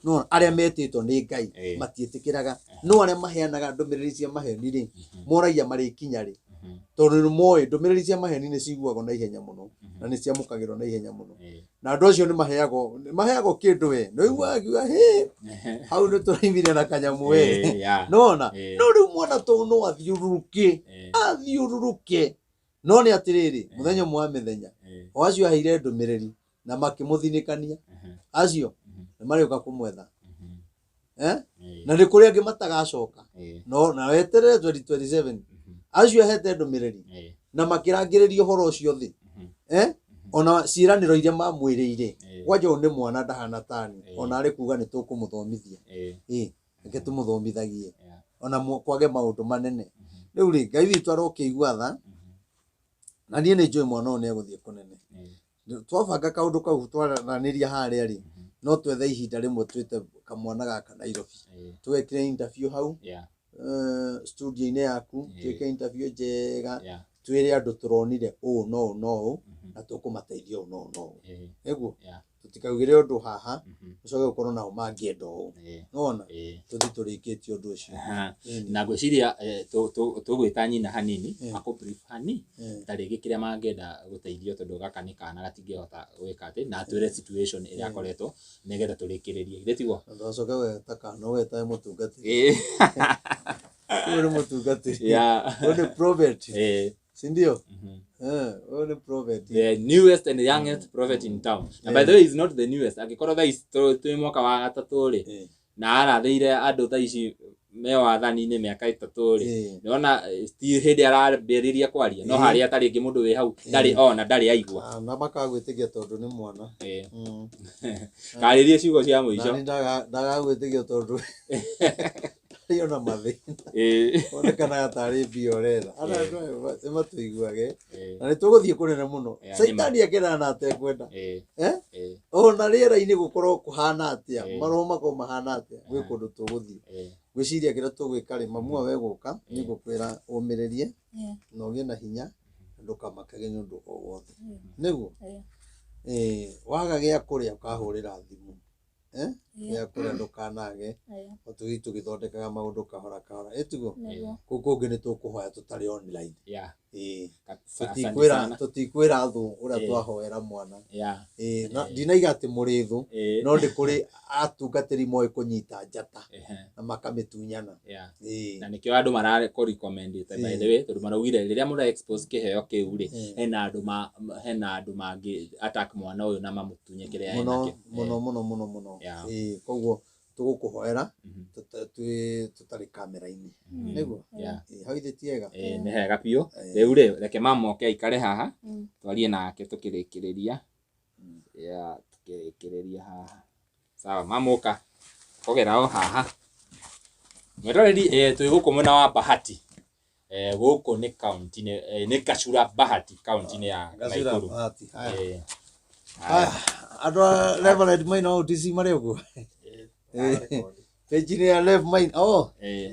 No arĩa metĩtwo nĩ Ngai matiĩtĩkĩraga, no arĩa maheanaga ndũmĩrĩri cia maheni rĩ, moragia marĩkinya rĩ, tondũ nĩ moĩ ndũmĩrĩri cia maheni nĩ ciguagwo na ihenya mũno na nĩ ciamũkagĩrwo na ihenya mũno. Na andũ acio nĩ maheagwo kĩndũ we nĩ ũiguaga akiuga hĩ, hau nĩ tũraimire na kanyamũ we. Nona no rĩu mwana tũu no athiũrũrũke, athiũrũrũke. No nĩ atĩrĩrĩ, mũthenya ũmwe wa mĩthenya o acio aheire ndũmĩrĩri na makĩmũthinĩkania, acio nĩ marĩũka kũmwetha. Na nĩ kũrĩ angĩ matagacoka, no na weterere 2027 acio ahete ndũmĩrĩri na makĩrangĩrĩria ũhoro ũcio thĩ, ona ciĩranĩro iria mamwĩrĩire. Kwanja ũyũ nĩ mwana ndahana tani, ona arĩ kuga nĩ tũkũmũthomithia, reke tũmũthomithagie ona kwage maũndũ manene. Rĩu rĩ, Ngai witũ arokĩigua tha, na niĩ nĩ njũĩ mwana ũyũ nĩ egũthiĩ kũnene. Twabanga kaũndũ kau twaranĩria harĩa rĩ, no twethe ihinda rĩmwe twĩte kamwana gaka Nairobi, tũgekĩre interview hau studio-inĩ yaku, twĩke interview njega, twĩre andũ tũronire ũũ no ũũ no ũũ, na tũkũmateithia ũũ no ũũ no ũũ. Nĩguo tũtikaugĩre ũndũ haha ũcoke gũkorwo nao mangĩenda ũũ. Nĩwona? Tũthiĩ tũrĩkĩtie ũndũ ũcio. Na ngwĩciria tũgwĩta nyina hanini akũ brief hani ta rĩngĩ kĩrĩa mangĩenda gũteithio, tondũ gaka nĩ kana gatingĩhota gwĩka atĩ, na atwĩre situation ĩrĩa akoretwo nĩgetha tũrĩkĩrĩrie, githĩ tiguo? Na ndũgacoke gweta kana ũgetae mũtungatĩri. Ũyũ nĩ mũtungatĩri. Ũyũ nĩ prophet. Si ndio? Ũyũ nĩ prophet. The newest and youngest prophet in town. Na by the way, he's not the newest. Angĩkorwo thaa ici twĩ mwaka wa gatatũ rĩ, na arathĩire andũ thaa ici me wathani-inĩ mĩaka 3 rĩ, nĩwona ti hĩndĩ arambĩrĩria kwaria, no harĩa ta rĩngĩ mũndũ wĩ hau ndarĩ ona ndarĩ aigua. Na makagwĩtĩkia tondũ nĩ mwana. Karĩrie ciugo cia mũico. Na nĩ ndagagwĩtĩkia tondũ arĩ ona mathĩna. Onekanaga tarĩ mbia ũretha. Andũ aya nĩ matũiguage. Na nĩ tũgũthiĩ kũnene mũno. Caitani akenaga na atekwenda. Ona rĩera-inĩ gũkorwo kũhana atĩa, maroho makorwo mahana atĩa, gwĩ kũndũ tũgũthiĩ. Ngwĩciria kĩrĩa tũgwĩka rĩ, mamu we gũka, nĩ ngũkwĩra ũmĩrĩrie na ũgĩe na hinya, na ndũkamakage nĩ ũndũ o wothe. Nĩguo? Waga gĩa kũrĩa ũkahũrĩra thimũ. Gĩa kũrĩa ndũkanage. O tũthiĩ tũgĩthondekaga maũndũ kahora kahora. Ĩtiguo? Kũu kũngĩ nĩ tũkũhoya tũtarĩ online. Tũtikwĩra thũ ũrĩa twahoera mwana. Na ndinaiga atĩ mũrĩ thũ, no nĩ kũrĩ atungatĩri moĩ kũnyita njata na makamĩtunyana. Na nĩkĩo andũ marakũ recommendĩte by the way, tondũ maraugire rĩrĩa mũra expose kĩheo kĩu rĩ, hena andũ mangĩ attack mwana ũyũ na mamũtunye kĩrĩa enakĩo. Mũno, mũno, mũno, mũno. Koguo tũgũkũhoera tũtarĩ kamera-inĩ. Nĩguo? Hau ithe ti hega? Nĩ hega biũ. Rĩu rĩ, reke mama oke aikare haha, twarie nake tũkĩrĩkĩrĩria. Tũkĩrĩkĩrĩria haha. Sawa, mama ũka. Kũgera o haha. Mwĩroreri, twĩ gũkũ mwena wa Bahati. Gũkũ nĩ kaunti-inĩ, nĩ Gachura Bahati, kaunti-inĩ ya Gachura Nakuru. Bahati, haya. Haya, andũ a Reverend Maina wa OTC marĩ ũguo? Page-inĩ ya Rev Maina. Oh,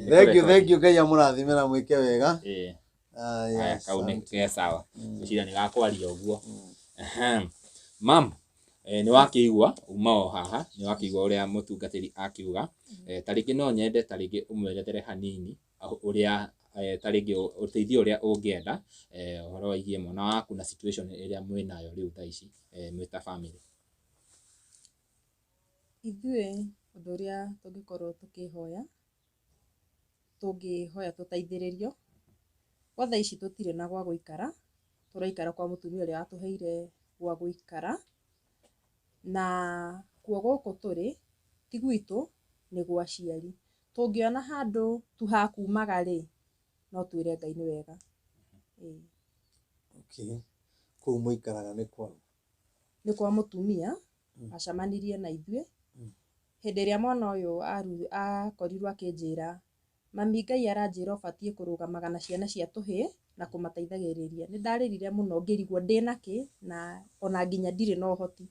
thank you, thank you, Ngai amũrathime na mwĩke wega. Haya, kau nĩ ke sawa. Ngwĩciria nĩ gakwaria ũguo. Mam, nĩ wakĩigua uma o haha, nĩ wakĩigua ũrĩa mũtungatĩri akiuga. Ta rĩngĩ no nyende ta rĩngĩ ũmwerethere hanini ũrĩa, ta rĩngĩ ũteithio ũrĩa ũngĩenda, ũhoro wĩgiĩ mwana waku na situation ĩrĩa mwĩnayo rĩu thaa ici, mwĩ ta family. Ithuĩ ũndũ ũrĩa tũngĩkorwo tũkĩhoya, tũngĩhoya tũteithĩrĩrio. Kwa thaa ici tũtirĩ na gwa gũikara, tũraikara kwa mũtumia ũrĩa watũheire gwa gũikara. Na kuo gũkũ tũrĩ ti gwitũ, nĩ gwa aciari. Tũngĩona handũ tu ha kumaga rĩ, no twĩre Ngai nĩ wega. Ĩĩ. Okay. Kũu mũikaraga nĩ kwao? Nĩ kwa mũtumia acemanirie na ithuĩ hĩndĩ ĩrĩa mwana ũyũ akorirwo akĩnjĩra, mami Ngai aranjĩra ũbatiĩ kũrũgamaga na ciana cia tũhĩĩ na kũmateithagĩrĩria. Nĩ ndarĩrire mũno ngĩrigwo ndĩna kĩ na ona nginya ndirĩ na ũhoti.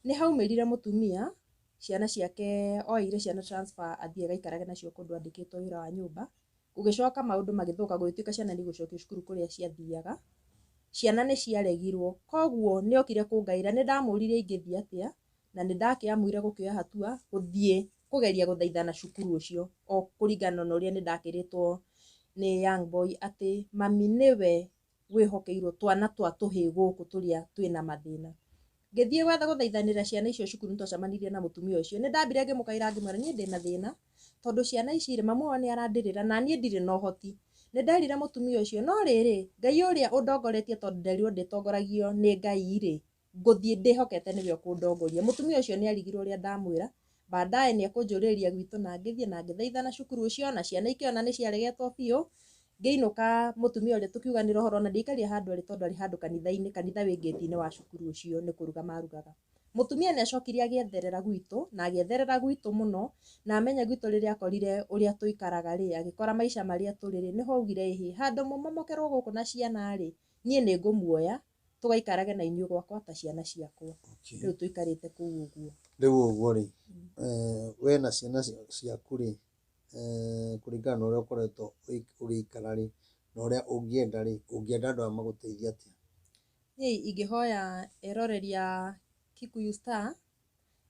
Nĩ haumĩrire mũtumia, ciana ciake oeire ciana transfer athiĩ agaikarage nacio kũndũ andĩkĩtwo wĩra wa nyũmba. Gũgĩcoka maũndũ magĩthũka gũgĩtuĩka ciana nĩ igũcokio cukuru kũrĩa ciathiaga. Ciana nĩ ciaregirwo, koguo nĩ okire kũngaĩra, nĩ ndamũririe ingĩthiĩ atĩa, na nĩ ndakĩamuire gũkĩoya hatua gũthiĩ kũgeria gũthaithana cukuru ũcio, o kũringana na ũrĩa nĩ ndakĩrĩtwo nĩ young boy atĩ mami nĩwe wĩhokeirwo twana twa tũhĩĩ gũkũ tũrĩa twĩna mathĩna. Ngĩthiĩ gwetha gũthaithanĩra ciana icio cukuru nĩ twacemanirie na mũtumia ũcio, nĩ ndambire ngĩmũkaĩra ngĩmwĩra niĩ ndĩna thĩna, tondũ ciana ici rĩ, mamu wao nĩ arandĩrĩra na niĩ ndirĩ na ũhoti. Nĩ nderire mũtumia ũcio, no rĩrĩ, Ngai ũrĩa ũndongoretie tondũ nderirwo ndĩtongoragio nĩ Ngai rĩ, ngũthiĩ ndĩhokete nĩwe ũkũndongoria. Mũtumia ũcio nĩ arigirwo ũrĩa ndamwĩra, baadaye nĩ ekũnjũrĩrĩria gwitũ na ngĩthiĩ na ngĩthaithana cukuru ũcio na ciana ikĩona nĩ ciaregetwo biũ. Ngĩinũka mũtumia ũrĩa tũkiuganĩra ũhoro na ndiaikarire handũ arĩ tondũ arĩ handũ kanitha-inĩ, kanitha wĩ ngĩti-inĩ wa cukuru ũcio nĩ kũruga marugaga. Mũtumia nĩ acokire agĩetherera gwitũ na agĩetherera gwitũ mũno na amenya gwitũ rĩrĩa akorire ũrĩa tũikaraga rĩ, agĩkora maica marĩa tũrĩ rĩ, nĩho augire ĩhĩ, handũ mũmomokerwo gũkũ na ciana rĩ, niĩ nĩ ngũmuoya tũgaikarage na inyuĩ gwakwa ta ciana ciakwa. Rĩu tũikarĩte kũu ũguo. Rĩu ũguo rĩ, we na ciana ciaku rĩ, kũringana na ũrĩa ũkoretwo ũgĩikara rĩ, na ũrĩa ũngĩenda rĩ, ũngĩenda andũ aya magũteithie atĩa? Niĩ ingĩhoya eroreri a Kikuyu Star,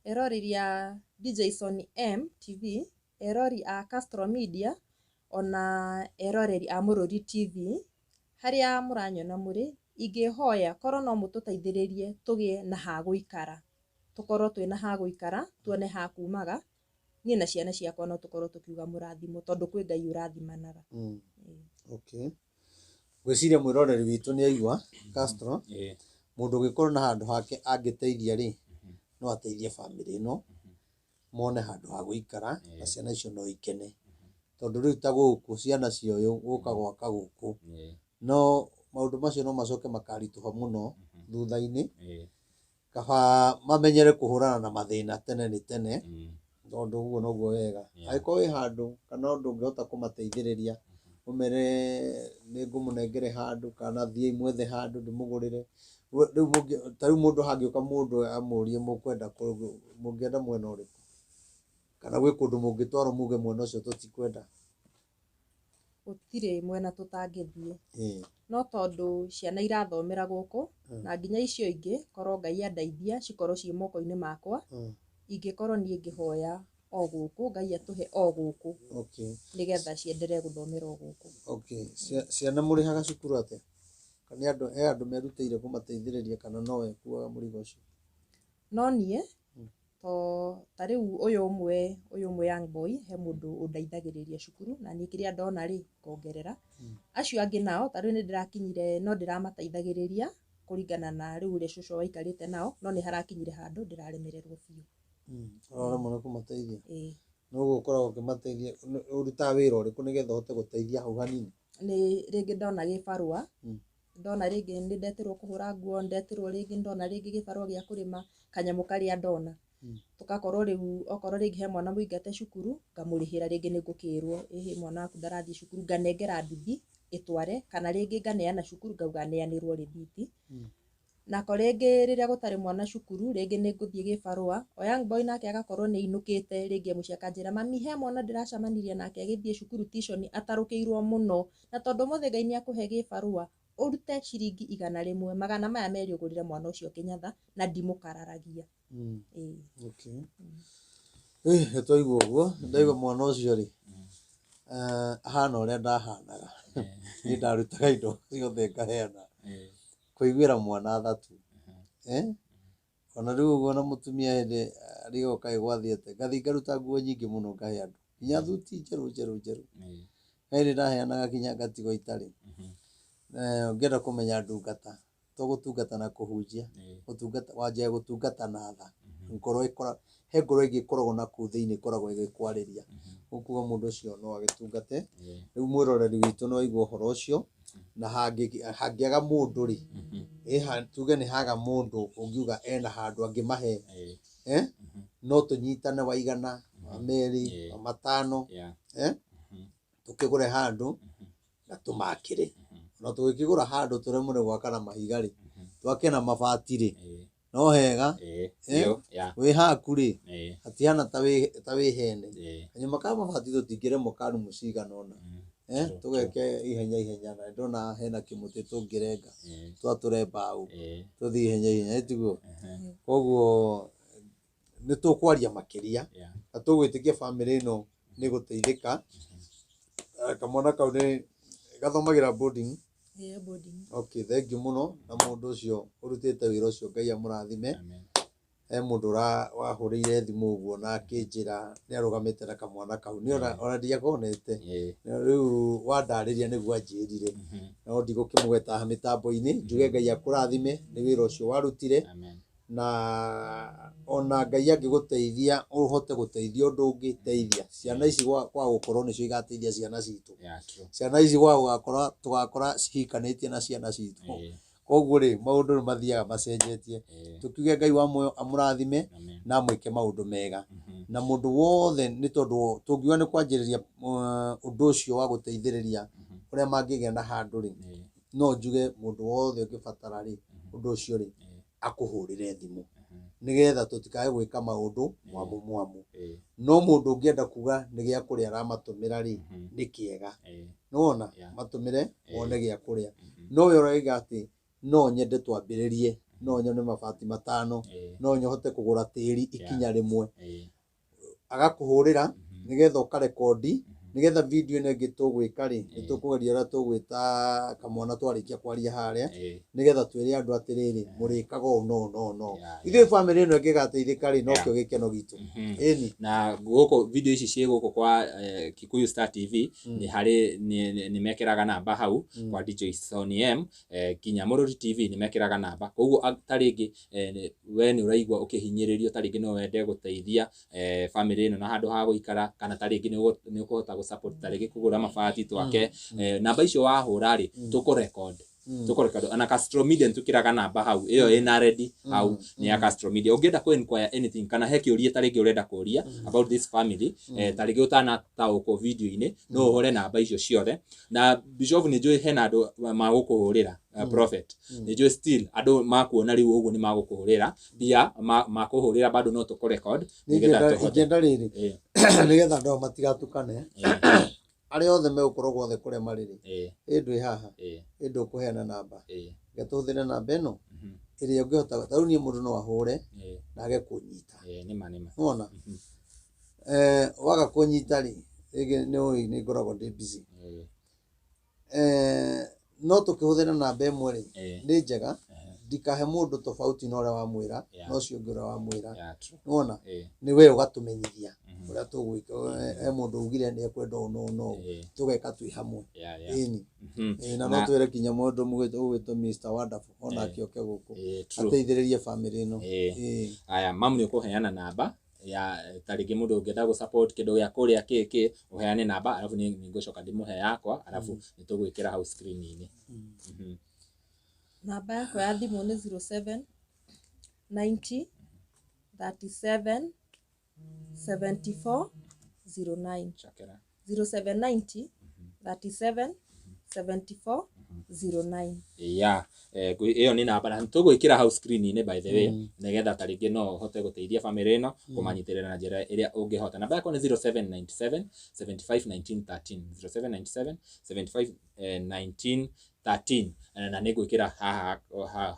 eroreri a DJ Sony M TV, eroreri a Castro Media, ona eroreri a Mũrũri TV, harĩa mũranyona mũrĩ, ingĩhoya korwo no mũtũteithĩrĩrie tũgĩe na ha gũikara, tũkorwo twĩna ha gũikara, tuone ha kumaga, niĩ na ciana ciakwa no tũkorwo tũkiuga mũrathimo tondũ kwĩ Ngai ũrathimanaga. Okay. Ngwĩciria mwĩroreri witũ nĩ aigua Castro, mũndũ ũngĩkorwo na handũ hake angĩteithia rĩ, no ateithie bamĩrĩ ĩno, mone handũ ha gũikara na ciana icio no ikene. Tondũ rĩu ta gũkũ ciana cia ũyũ gũka gwaka gũkũ, no maũndũ macio no macoke makaritũha mũno thutha-inĩ, kaba mamenyere kũhũrana na mathĩna tene nĩ tene, tondũ ũguo noguo wega. Angĩkorwo wĩ handũ kana ũndũ ũngĩhota kũmateithĩrĩria, ũmere nĩ ngũmũnengere handũ kana thiĩi mwethe handũ ndĩmũgũrĩre. Rĩu ta rĩu mũndũ hangĩũka mũndũ amũrie mũkwenda mũngĩenda mwena ũrĩkũ? Kana gwĩ kũndũ mũngĩtwarwo muge mwena ũcio tũtikwenda? Gũtirĩ mwena tũtangĩthiĩ. No tondũ ciana irathomera gũkũ, na nginya icio ingĩ, korwo Ngai andeithia cikorwo ciĩ moko-inĩ makwa, ingĩkorwo niĩ ngĩhoya o gũkũ, Ngai atũhe o gũkũ, nĩgetha ciendelee gũthomera o gũkũ. Okay. Ciana mũrĩhaga cukuru atĩa? Kana nĩ andũ, he andũ merutĩire kũmateithĩrĩria kana nowe ũkuaga mũrigo ũcio? No niĩ, to ta rĩu ũyũ ũmwe, ũyũ ũmwe young boy, he mũndũ ũndeithagĩrĩria cukuru, na niĩ kĩrĩa ndona rĩ, ngongerera. Acio angĩ nao, ta rĩu nĩ ndĩrakinyire no ndĩramateithagĩrĩria, kũringana na rĩu ũrĩa cũcũ waikarĩte nao, no nĩ harakinyire handũ ndĩraremererwo biũ. Ũraremwo nĩ kũmateithia? No ũguo ũkoragwo ũkĩmateithia, ũrutaga wĩra ũrĩkũ nĩgetha ũhote gũteithia hau hanini? Nĩ rĩngĩ ndona gĩbarũa, ndona rĩngĩ nĩ ndetĩrwo kũhũra nguo, ndetĩrwo rĩngĩ ndona rĩngĩ gĩbarũa gĩa kũrĩma, kanyamũ karĩa ndona. Tũgakorwo rĩu okorwo rĩngĩ he mwana mũingate cukuru, ngamũrĩhĩra rĩngĩ nĩ ngũkĩrwo, ĩhĩ mwana waku ndarathiĩ cukuru, nganengera nduthi ĩtware, kana rĩngĩ nganeana cukuru ngauga neanĩrwo rĩthiti. Nako rĩngĩ rĩrĩa gũtarĩ mwana cukuru, rĩngĩ nĩ ngũthiĩ gĩbarũa, o young boy nake agakorwo nĩ ainũkĩte rĩngĩ mũciĩ akanjĩra, mami he mwana ndĩracemanirie nake agĩthiĩ cukuru tuition atarũkĩirwo mũno, na tondũ ũmũthĩ Ngai nĩ akũhe gĩbarũa, ũrute ciringi 100, magana maya merĩ ũgũrĩre mwana ũcio kĩnyatha, na ndimũkararagia. Okay. Nĩ twaigua ũguo, ndaigua mwana ũcio rĩ, ahana ũrĩa ndahanaga. Niĩ ndarutaga indo ciothe ngaheana. Kũiguĩra mwana tha tu. Ona rĩu ũguo na mũtumia hĩndĩ arigagwo kaĩ gwathiĩ atĩa, ngathiĩ ngaruta nguo nyingĩ mũno ngahe andũ. Nginya thuti njerũ njerũ njerũ. He hĩndĩ ndaheanaga nginya ngatigwo itarĩ. Ũngĩenda kũmenya ndungata, to gũtungata na kũhunjia, gũtungata wanjagia gũtungata na tha. Ngoro ĩkora, he ngoro ĩngĩ ĩkoragwo na kũu thĩinĩ ĩkoragwo ĩgĩkwarĩria. Ũkuga mũndũ ũcio no agĩtungate. Rĩu mwĩroreri witũ no aigua ũhoro ũcio, na hangĩaga mũndũ rĩ, tuge nĩ haga mũndũ ũngiuga ena handũ angĩmahe, no tũnyitane wa 100, wa 2, wa 5, tũkĩgũre handũ na tũmakĩre. Na tũgĩkĩgũra handũ tũremwo nĩ gwaka na mahiga rĩ, twake na mabati rĩ, no hega, wĩ haku rĩ, hatihana ta wĩ hene. Kanyũmba ka mabati tũtingĩremwo ka rumu cigana ũna, tũgeke ihenya ihenya, na ndona hena kĩmũtĩ tũngĩrenga, twatũre mbaũ, tũthiĩ ihenya ihenya, tiguo? Koguo nĩ tũkwaria makĩria, na tũgwĩtĩkia bamĩrĩ ĩno nĩ gũteithĩka. Kamwana kau nĩ gathomagĩra boarding. Yeah, boarding. Okay, thank you mũno, na mũndũ ũcio ũrutĩte wĩra ũcio Ngai amũrathime. He mũndũ wahũrĩire thimũ ũguo na akĩnjĩra nĩ arũgamĩte na kamwana kau, niĩ ona ndiakonete, rĩu wandarĩria nĩguo anjĩrire, no ndigũkĩmũgweta haha mĩtambo-inĩ, njuge Ngai akũrathime nĩ wĩra ũcio warutire, na ona Ngai angĩgũteithia ũhote gũteithia ũndũ ũngĩ, teithia ciana ici kwa gũkorwo nĩcio igateithia ciana citũ. Ciana ici gwa gũgakora tũgakora cihikanĩtie na ciana citũ. Koguo rĩ, maũndũ nĩ mathiaga macenjetie. Tũkiuge Ngai wa muoyo amũrathime na amwĩke maũndũ mega. Na mũndũ wothe nĩ tondũ tũngiuga nĩ kwanjĩrĩria ũndũ ũcio wa gũteithĩrĩria ũrĩa mangĩgĩa na handũ rĩ, no njuge mũndũ wothe ũngĩbatara rĩ, ũndũ ũcio rĩ, akũhũrĩre thimũ nĩgetha tũtikae gwĩka maũndũ mwamu mwamu. No mũndũ ũngĩenda kuga nĩ gĩa kũrĩa aramatũmĩra rĩ, nĩ kĩega. Nĩwona? Matũmĩre wone gĩa kũrĩa. No we ũroiga atĩ no nyende twambĩrĩrie, no nyone mabati 5, no nyohote kũgũra tĩri ikinya rĩmwe. Agakũhũrĩra nĩgetha ũkarekondi, nĩgetha video ĩno ĩngĩ tũgwĩka rĩ, nĩ tũkũgeria ũrĩa tũgwĩta kamwana twarĩkia kwaria harĩa, nĩgetha twĩre andũ atĩrĩrĩ, mũrĩkaga ũũ no no no. Ithuĩ bamĩrĩ ĩno ĩngĩgateithĩka rĩ, nokĩo gĩkeno gitũ. Ĩni. Na gũkũ video ici ciĩ gũkũ kwa Kikuyu Star TV, nĩ harĩ nĩ mekĩraga namba hau kwa DJ Sony M, nginya Mũrũri TV nĩ mekĩraga namba. Koguo ta rĩngĩ we nĩ ũraigua ũkĩhinyĩrĩrio, ta rĩngĩ no wende gũteithia bamĩrĩ ĩno na handũ ha gũikara, kana ta rĩngĩ nĩ ũkũhota gũ-support ta rĩngĩ kũgũra mabati twake, namba icio wahũra rĩ, tũkũ-record. Tũkũ-record. Ona Castro Media nĩtwĩkĩraga namba hau, ĩyo ĩna ready hau nĩ ya Castro Media. Ũngĩenda kũ inquire anything, kana he kĩũria ta rĩngĩ ũrenda kũria about this family, ta rĩngĩ ũtanataũkwo video-inĩ, no ũhũre namba icio ciothe. Na Bishop nĩ njũĩ hena andũ magũkũhũrĩra, Prophet. Nĩ njũĩ still andũ makuona rĩu ũguo nĩ magũkũhũrĩra, pia makũhũrĩra bado no tũkũ-record nĩgetha tũhote. Ingĩenda rĩrĩ, nĩgetha andũ aya matigatukane, arĩa othe megũkorwo guothe kũrĩa marĩ rĩ, ĩ ndwĩ haha, ĩ ndũkũheana namba, reke tũhũthĩre namba ĩno ĩrĩa ũngĩhota. Ta rĩu niĩ mũndũ no ahũre na age kũnyita. Nĩma. Nĩwona? Waga kũnyita rĩ, rĩngĩ nĩ ũĩ nĩ ngoragwo ndĩ busy. No tũkĩhũthĩra namba ĩmwe rĩ, nĩ njega, ndikahe mũndũ tofauti na ũrĩa wamwĩra, na ũcio ũngĩ ũrĩa wamwĩra. Nĩwona? Nĩ we ũgatũmenyithia ũrĩa tũgwĩka. He mũndũ ugire nĩ ekwenda ũũ na ũũ na ũũ, tũgeka twĩ hamwe. Ĩni. Na no twĩre kinya mũndũ ũgwĩtwo Mr Wonderful onake oke gũkũ ateithĩrĩrie bamĩrĩ ĩno. Aya, mamu nĩ ũkũheana namba ya ta rĩngĩ mũndũ ũngĩenda gũ support kĩndũ gĩa kũrĩa kĩ ũheane namba, arabu nĩ ngũcoka ndĩmũhe yakwa, arabu nĩ tũgwĩkĩra hau screen-inĩ. Namba yakwa ya thimũ nĩ 07 90 37 74 09. Cokera. 07 90 37 74 09. Yeah, ĩyo nĩ namba na tũgwĩkĩra hau screen-inĩ by the way, nĩgetha ta rĩngĩ no ũhote gũteithia bamĩrĩ ĩno kũmanyitĩrĩra na njĩra ĩrĩa ũngĩhota. Namba yakwa nĩ 0797 75 19 13, 0797 75 19 13, na nĩ ngwĩkĩra haha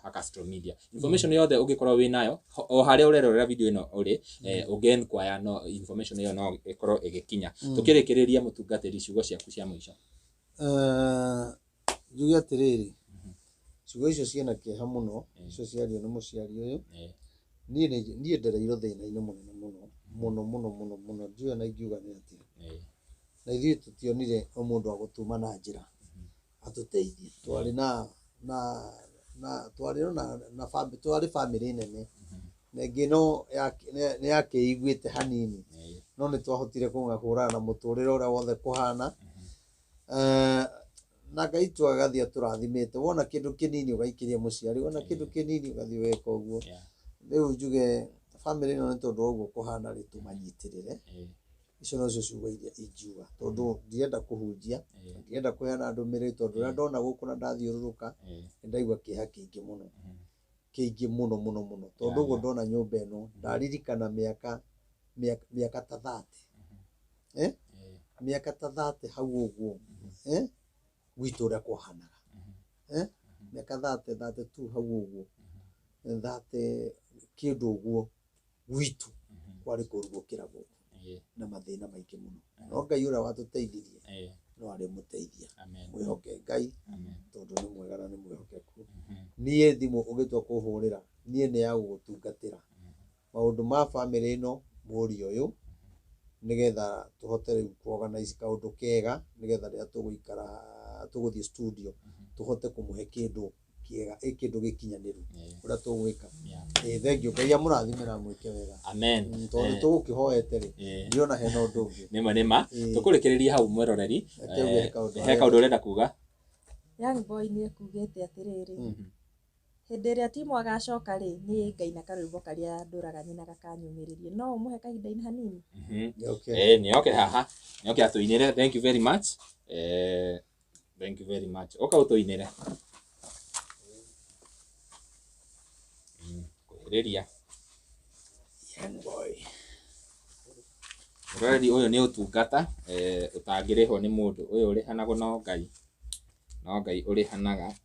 ha Castro Media. Information yothe ũngĩkorwo wĩ nayo o harĩa ũrerorera video ĩno ũrĩ, ũngĩ inquire no information ĩyo no ĩkorwo ĩgĩkinya. Tũkĩrĩkĩrĩria mũtungatĩri, ciugo ciaku cia mũico. Njuge atĩrĩrĩ, ciugo icio ciĩna kĩeha mũno, icio ciario nĩ mũciari ũyũ. Niĩ ndereirwo thĩna-inĩ mũnene mũno mũno mũno mũno mũno, ndiũĩ ona ingiuga nĩ atĩa. Na ithuĩ tũtionire o mũndũ wa gũtuma na njĩra atũteithie. Twarĩ na na na twarĩ na na twarĩ bamĩrĩ nene, na ĩngĩ no nĩ yakĩiguĩte hanini. No nĩ twahotire kũhũrana na mũtũrĩre ũrĩa wothe kũhana. Na Ngai tu agathiĩ atũrathimĩte. Wona kĩndũ kĩnini ũgaikĩria mũciari, wona kĩndũ kĩnini ũgathiĩ ũgeka ũguo. Rĩu njuge bamĩrĩ ĩno nĩ tondũ wa ũguo kũhana rĩ, tũmanyitĩrĩre. Icio nocio ciugo iria ingiuga, tondũ ndirenda kũhunjia, ndirenda kũheana ndũmĩrĩri, tondũ ũrĩa ndona gũkũ na ndathiũrũrũka, nĩ ndaigua kĩeha kĩingĩ mũno, kĩingĩ mũno mũno mũno, tondũ ũguo ndona nyũmba ĩno, ndaririkana mĩaka mĩaka ta 30, mĩaka ta 30 hau ũguo, gwitũ ũrĩa kwahanaga, mĩaka 30, 32 hau ũguo, 30 kĩndũ ũguo gwitũ kwarĩ kũru gũkĩra gũkũ, na mathĩna maingĩ mũno. No Ngai ũrĩa watũteithirie no arĩmũteithia. Mwĩhoke Ngai tondũ nĩ mwega na nĩ mwĩhokeku. Niĩ thimũ ũngĩtua kũhũrĩra, niĩ nĩ ya gũgũtungatĩra maũndũ ma bamĩrĩ ĩno mũriũ ũyũ, nĩgetha tũhote rĩu kũ-organize kaũndũ kega, nĩgetha rĩrĩa tũgũikara tũgũthiĩ studio tũhote kũmũhe kĩndũ kĩega, kĩndũ gĩkinyanĩru ũrĩa tũgwĩka. Thank you. Ngai amũrathime na amwĩke wega. Amen. Tondũ nĩ tũgũkĩhoete rĩ, ndĩrona hena ũndũ ũngĩ. Nĩma nĩma. Tũkũrĩkĩrĩria hau mwĩroreri. Reke uge he kaũndũ He kaũndũ ũrenda kuga? Young boy nĩ ekugĩte atĩrĩrĩ, hĩndĩ ĩrĩa Timo agacoka rĩ, niĩ ngaina karwĩmbo karĩa ndũraga nyina gakanyũmĩrĩria. No ũmũhe kahinda-inĩ hanini? Okay. Nĩoke haha, nĩoke atũinĩre. Thank you very much. Thank you very much. Ũka ũtũinĩre. Kuhĩrĩria. Young boy. Mwĩroreri ũyũ nĩ ũtungata ũtangĩrĩhwo nĩ mũndũ. Ũyũ ũrĩhanagwo no Ngai. No Ngai ũrĩhanaga.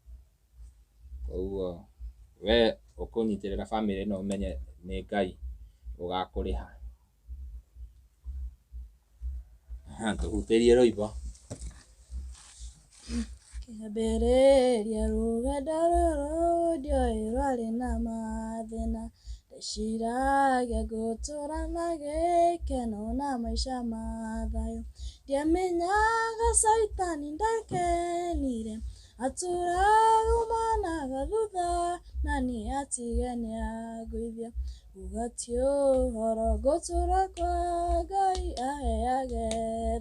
Koguo we ũkũnyitĩrĩra bamĩrĩ ĩno ũmenye nĩ Ngai ũgakũrĩha. Tũhutĩrie rwĩmbo. Kĩambĩrĩria rũgendo rũrũ ndiũĩ rwarĩ na mathĩna, ndeciragia ngũtũra na gĩkeno na maica ma thayũ. Ndiamenyaga caitani ndakenire, atũraga umanaga thutha na niĩ atige nĩangũithia. Nguga ti ũhoro ngũtũra kwa Ngai aheage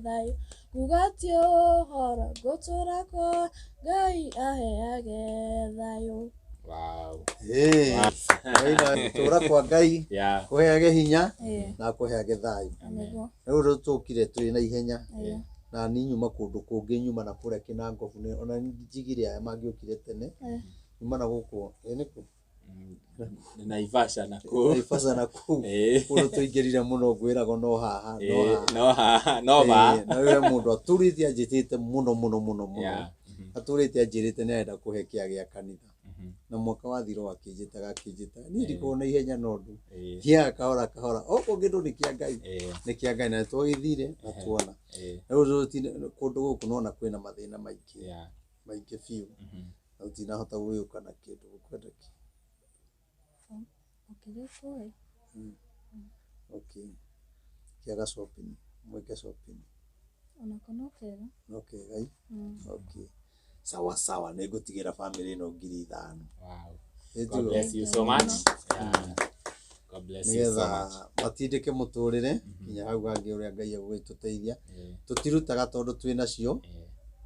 thayũ. Nguga ti ũhoro ngũtũra kwa Ngai aheage thayũ. Wow. Gũtũra kwa Ngai kũheage hinya na kũheage thayũ. Rĩu rĩu tũkire twĩ na ihenya, na niĩ nyuma kũndũ kũngĩ, nyuma na kũrĩa Kĩnangobu, ona njigire aya mangĩokire tene, nyuma na gũkũ, nĩkũ? Naivasha na kũu. Naivasha na kũu. Kũndũ tũingĩrire mũno ngwĩragwo no haha, no haha. No haha, no ba. Na we mũndũ atũrĩte anjĩtĩte mũno mũno mũno mũno. Atũrĩte anjĩrĩte nĩ arenda kũhe kĩa gĩa kanitha. Na mwaka wathirwo akĩnjĩtaga akĩnjĩtaga. Niĩ ndikoragwo na ihenya na ũndũ. Thiaga kahora kahora. Okorwo kĩndũ nĩ kĩa Ngai, nĩ kĩa Ngai na nĩtwagĩthire na tuona. Rĩu kũndũ gũkũ nona kwĩna mathĩna maingĩ. Maingĩ biũ. Na tũtinahota gũgĩũka na kĩndũ gũkwenda kĩ. Okay. Kĩaga shopping, mwĩke shopping. Onako no kega. No kega ĩ. Okay. Sawa sawa, nĩngũtigĩra bamĩrĩ ĩno 5,000. Wow. God bless you so much. Yeah. God bless you so much. Nĩgetha matindĩke mũtũrĩre nginya hau hangĩ ũrĩa Ngai egũgĩtũteithia. Tũtirutaga tondũ twĩ nacio,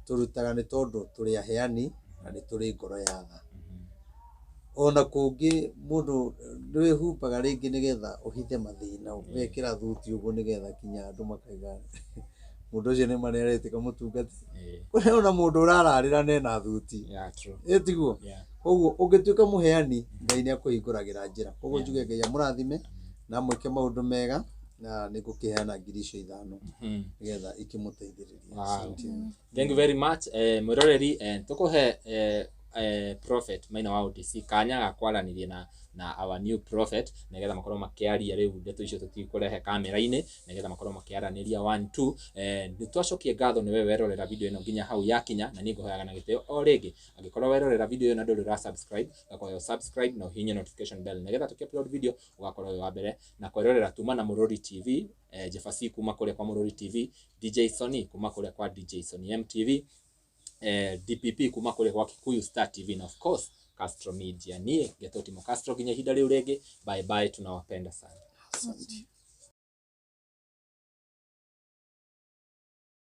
tũrutaga nĩ tondũ tũrĩ aheani na nĩ tũrĩ ngoro ya tha. Ona kũngĩ mũndũ nĩwĩhumbaga rĩngĩ nĩgetha ũhithe mathĩna, ũgekĩra thuti ũguo nĩgetha kinya andũ makaiga mũndũ ũcio nĩ ma nĩaretĩka mũtungati. Kũrĩ ona mũndũ ũrararĩra na ena thuti. Ĩ tiguo? Koguo ũngĩtuĩka mũheani, Ngai nĩakũhingũragĩra njĩra. Koguo njuge Ngai amũrathime na amwĩke maũndũ mega, na nĩngũkĩheana 5,000 nĩgetha ikĩmũteithĩrĩrie. Thank you very much. Mwĩroreri, tũkũhe Prophet Maina wa ODC kanya ga kwaranĩria na our new prophet nĩgetha makorwo makĩaria rĩu ndeto icio tũtikũrehe kamera-inĩ nĩgetha makorwo makĩaranĩria 1 2. Nĩtwacokia ngatho nĩwe werorera video ĩno nginya hau yakinya, na niĩ ngũhoyaga na gĩtĩo o rĩngĩ angĩkorwo werorera video ĩno na ndũrĩ ũra subscribe, ngakũhoya subscribe na ũhihinye notification bell nĩgetha tũkĩ upload video ũgakorwo wĩ wa mbere na kwĩrorera tuma na Mũrũri TV, Jefasi kuma kũrĩa kwa Mũrũri TV, DJ Sony kuma kũrĩa kwa DJ Sony MTV, DPP kuma kũrĩa kwa Kikuyu Star TV na of course Castro Media. Niĩ ngetwo Timo Castro nginya ihinda rĩu rĩngĩ. Bye bye, tunawapenda sana. Asante.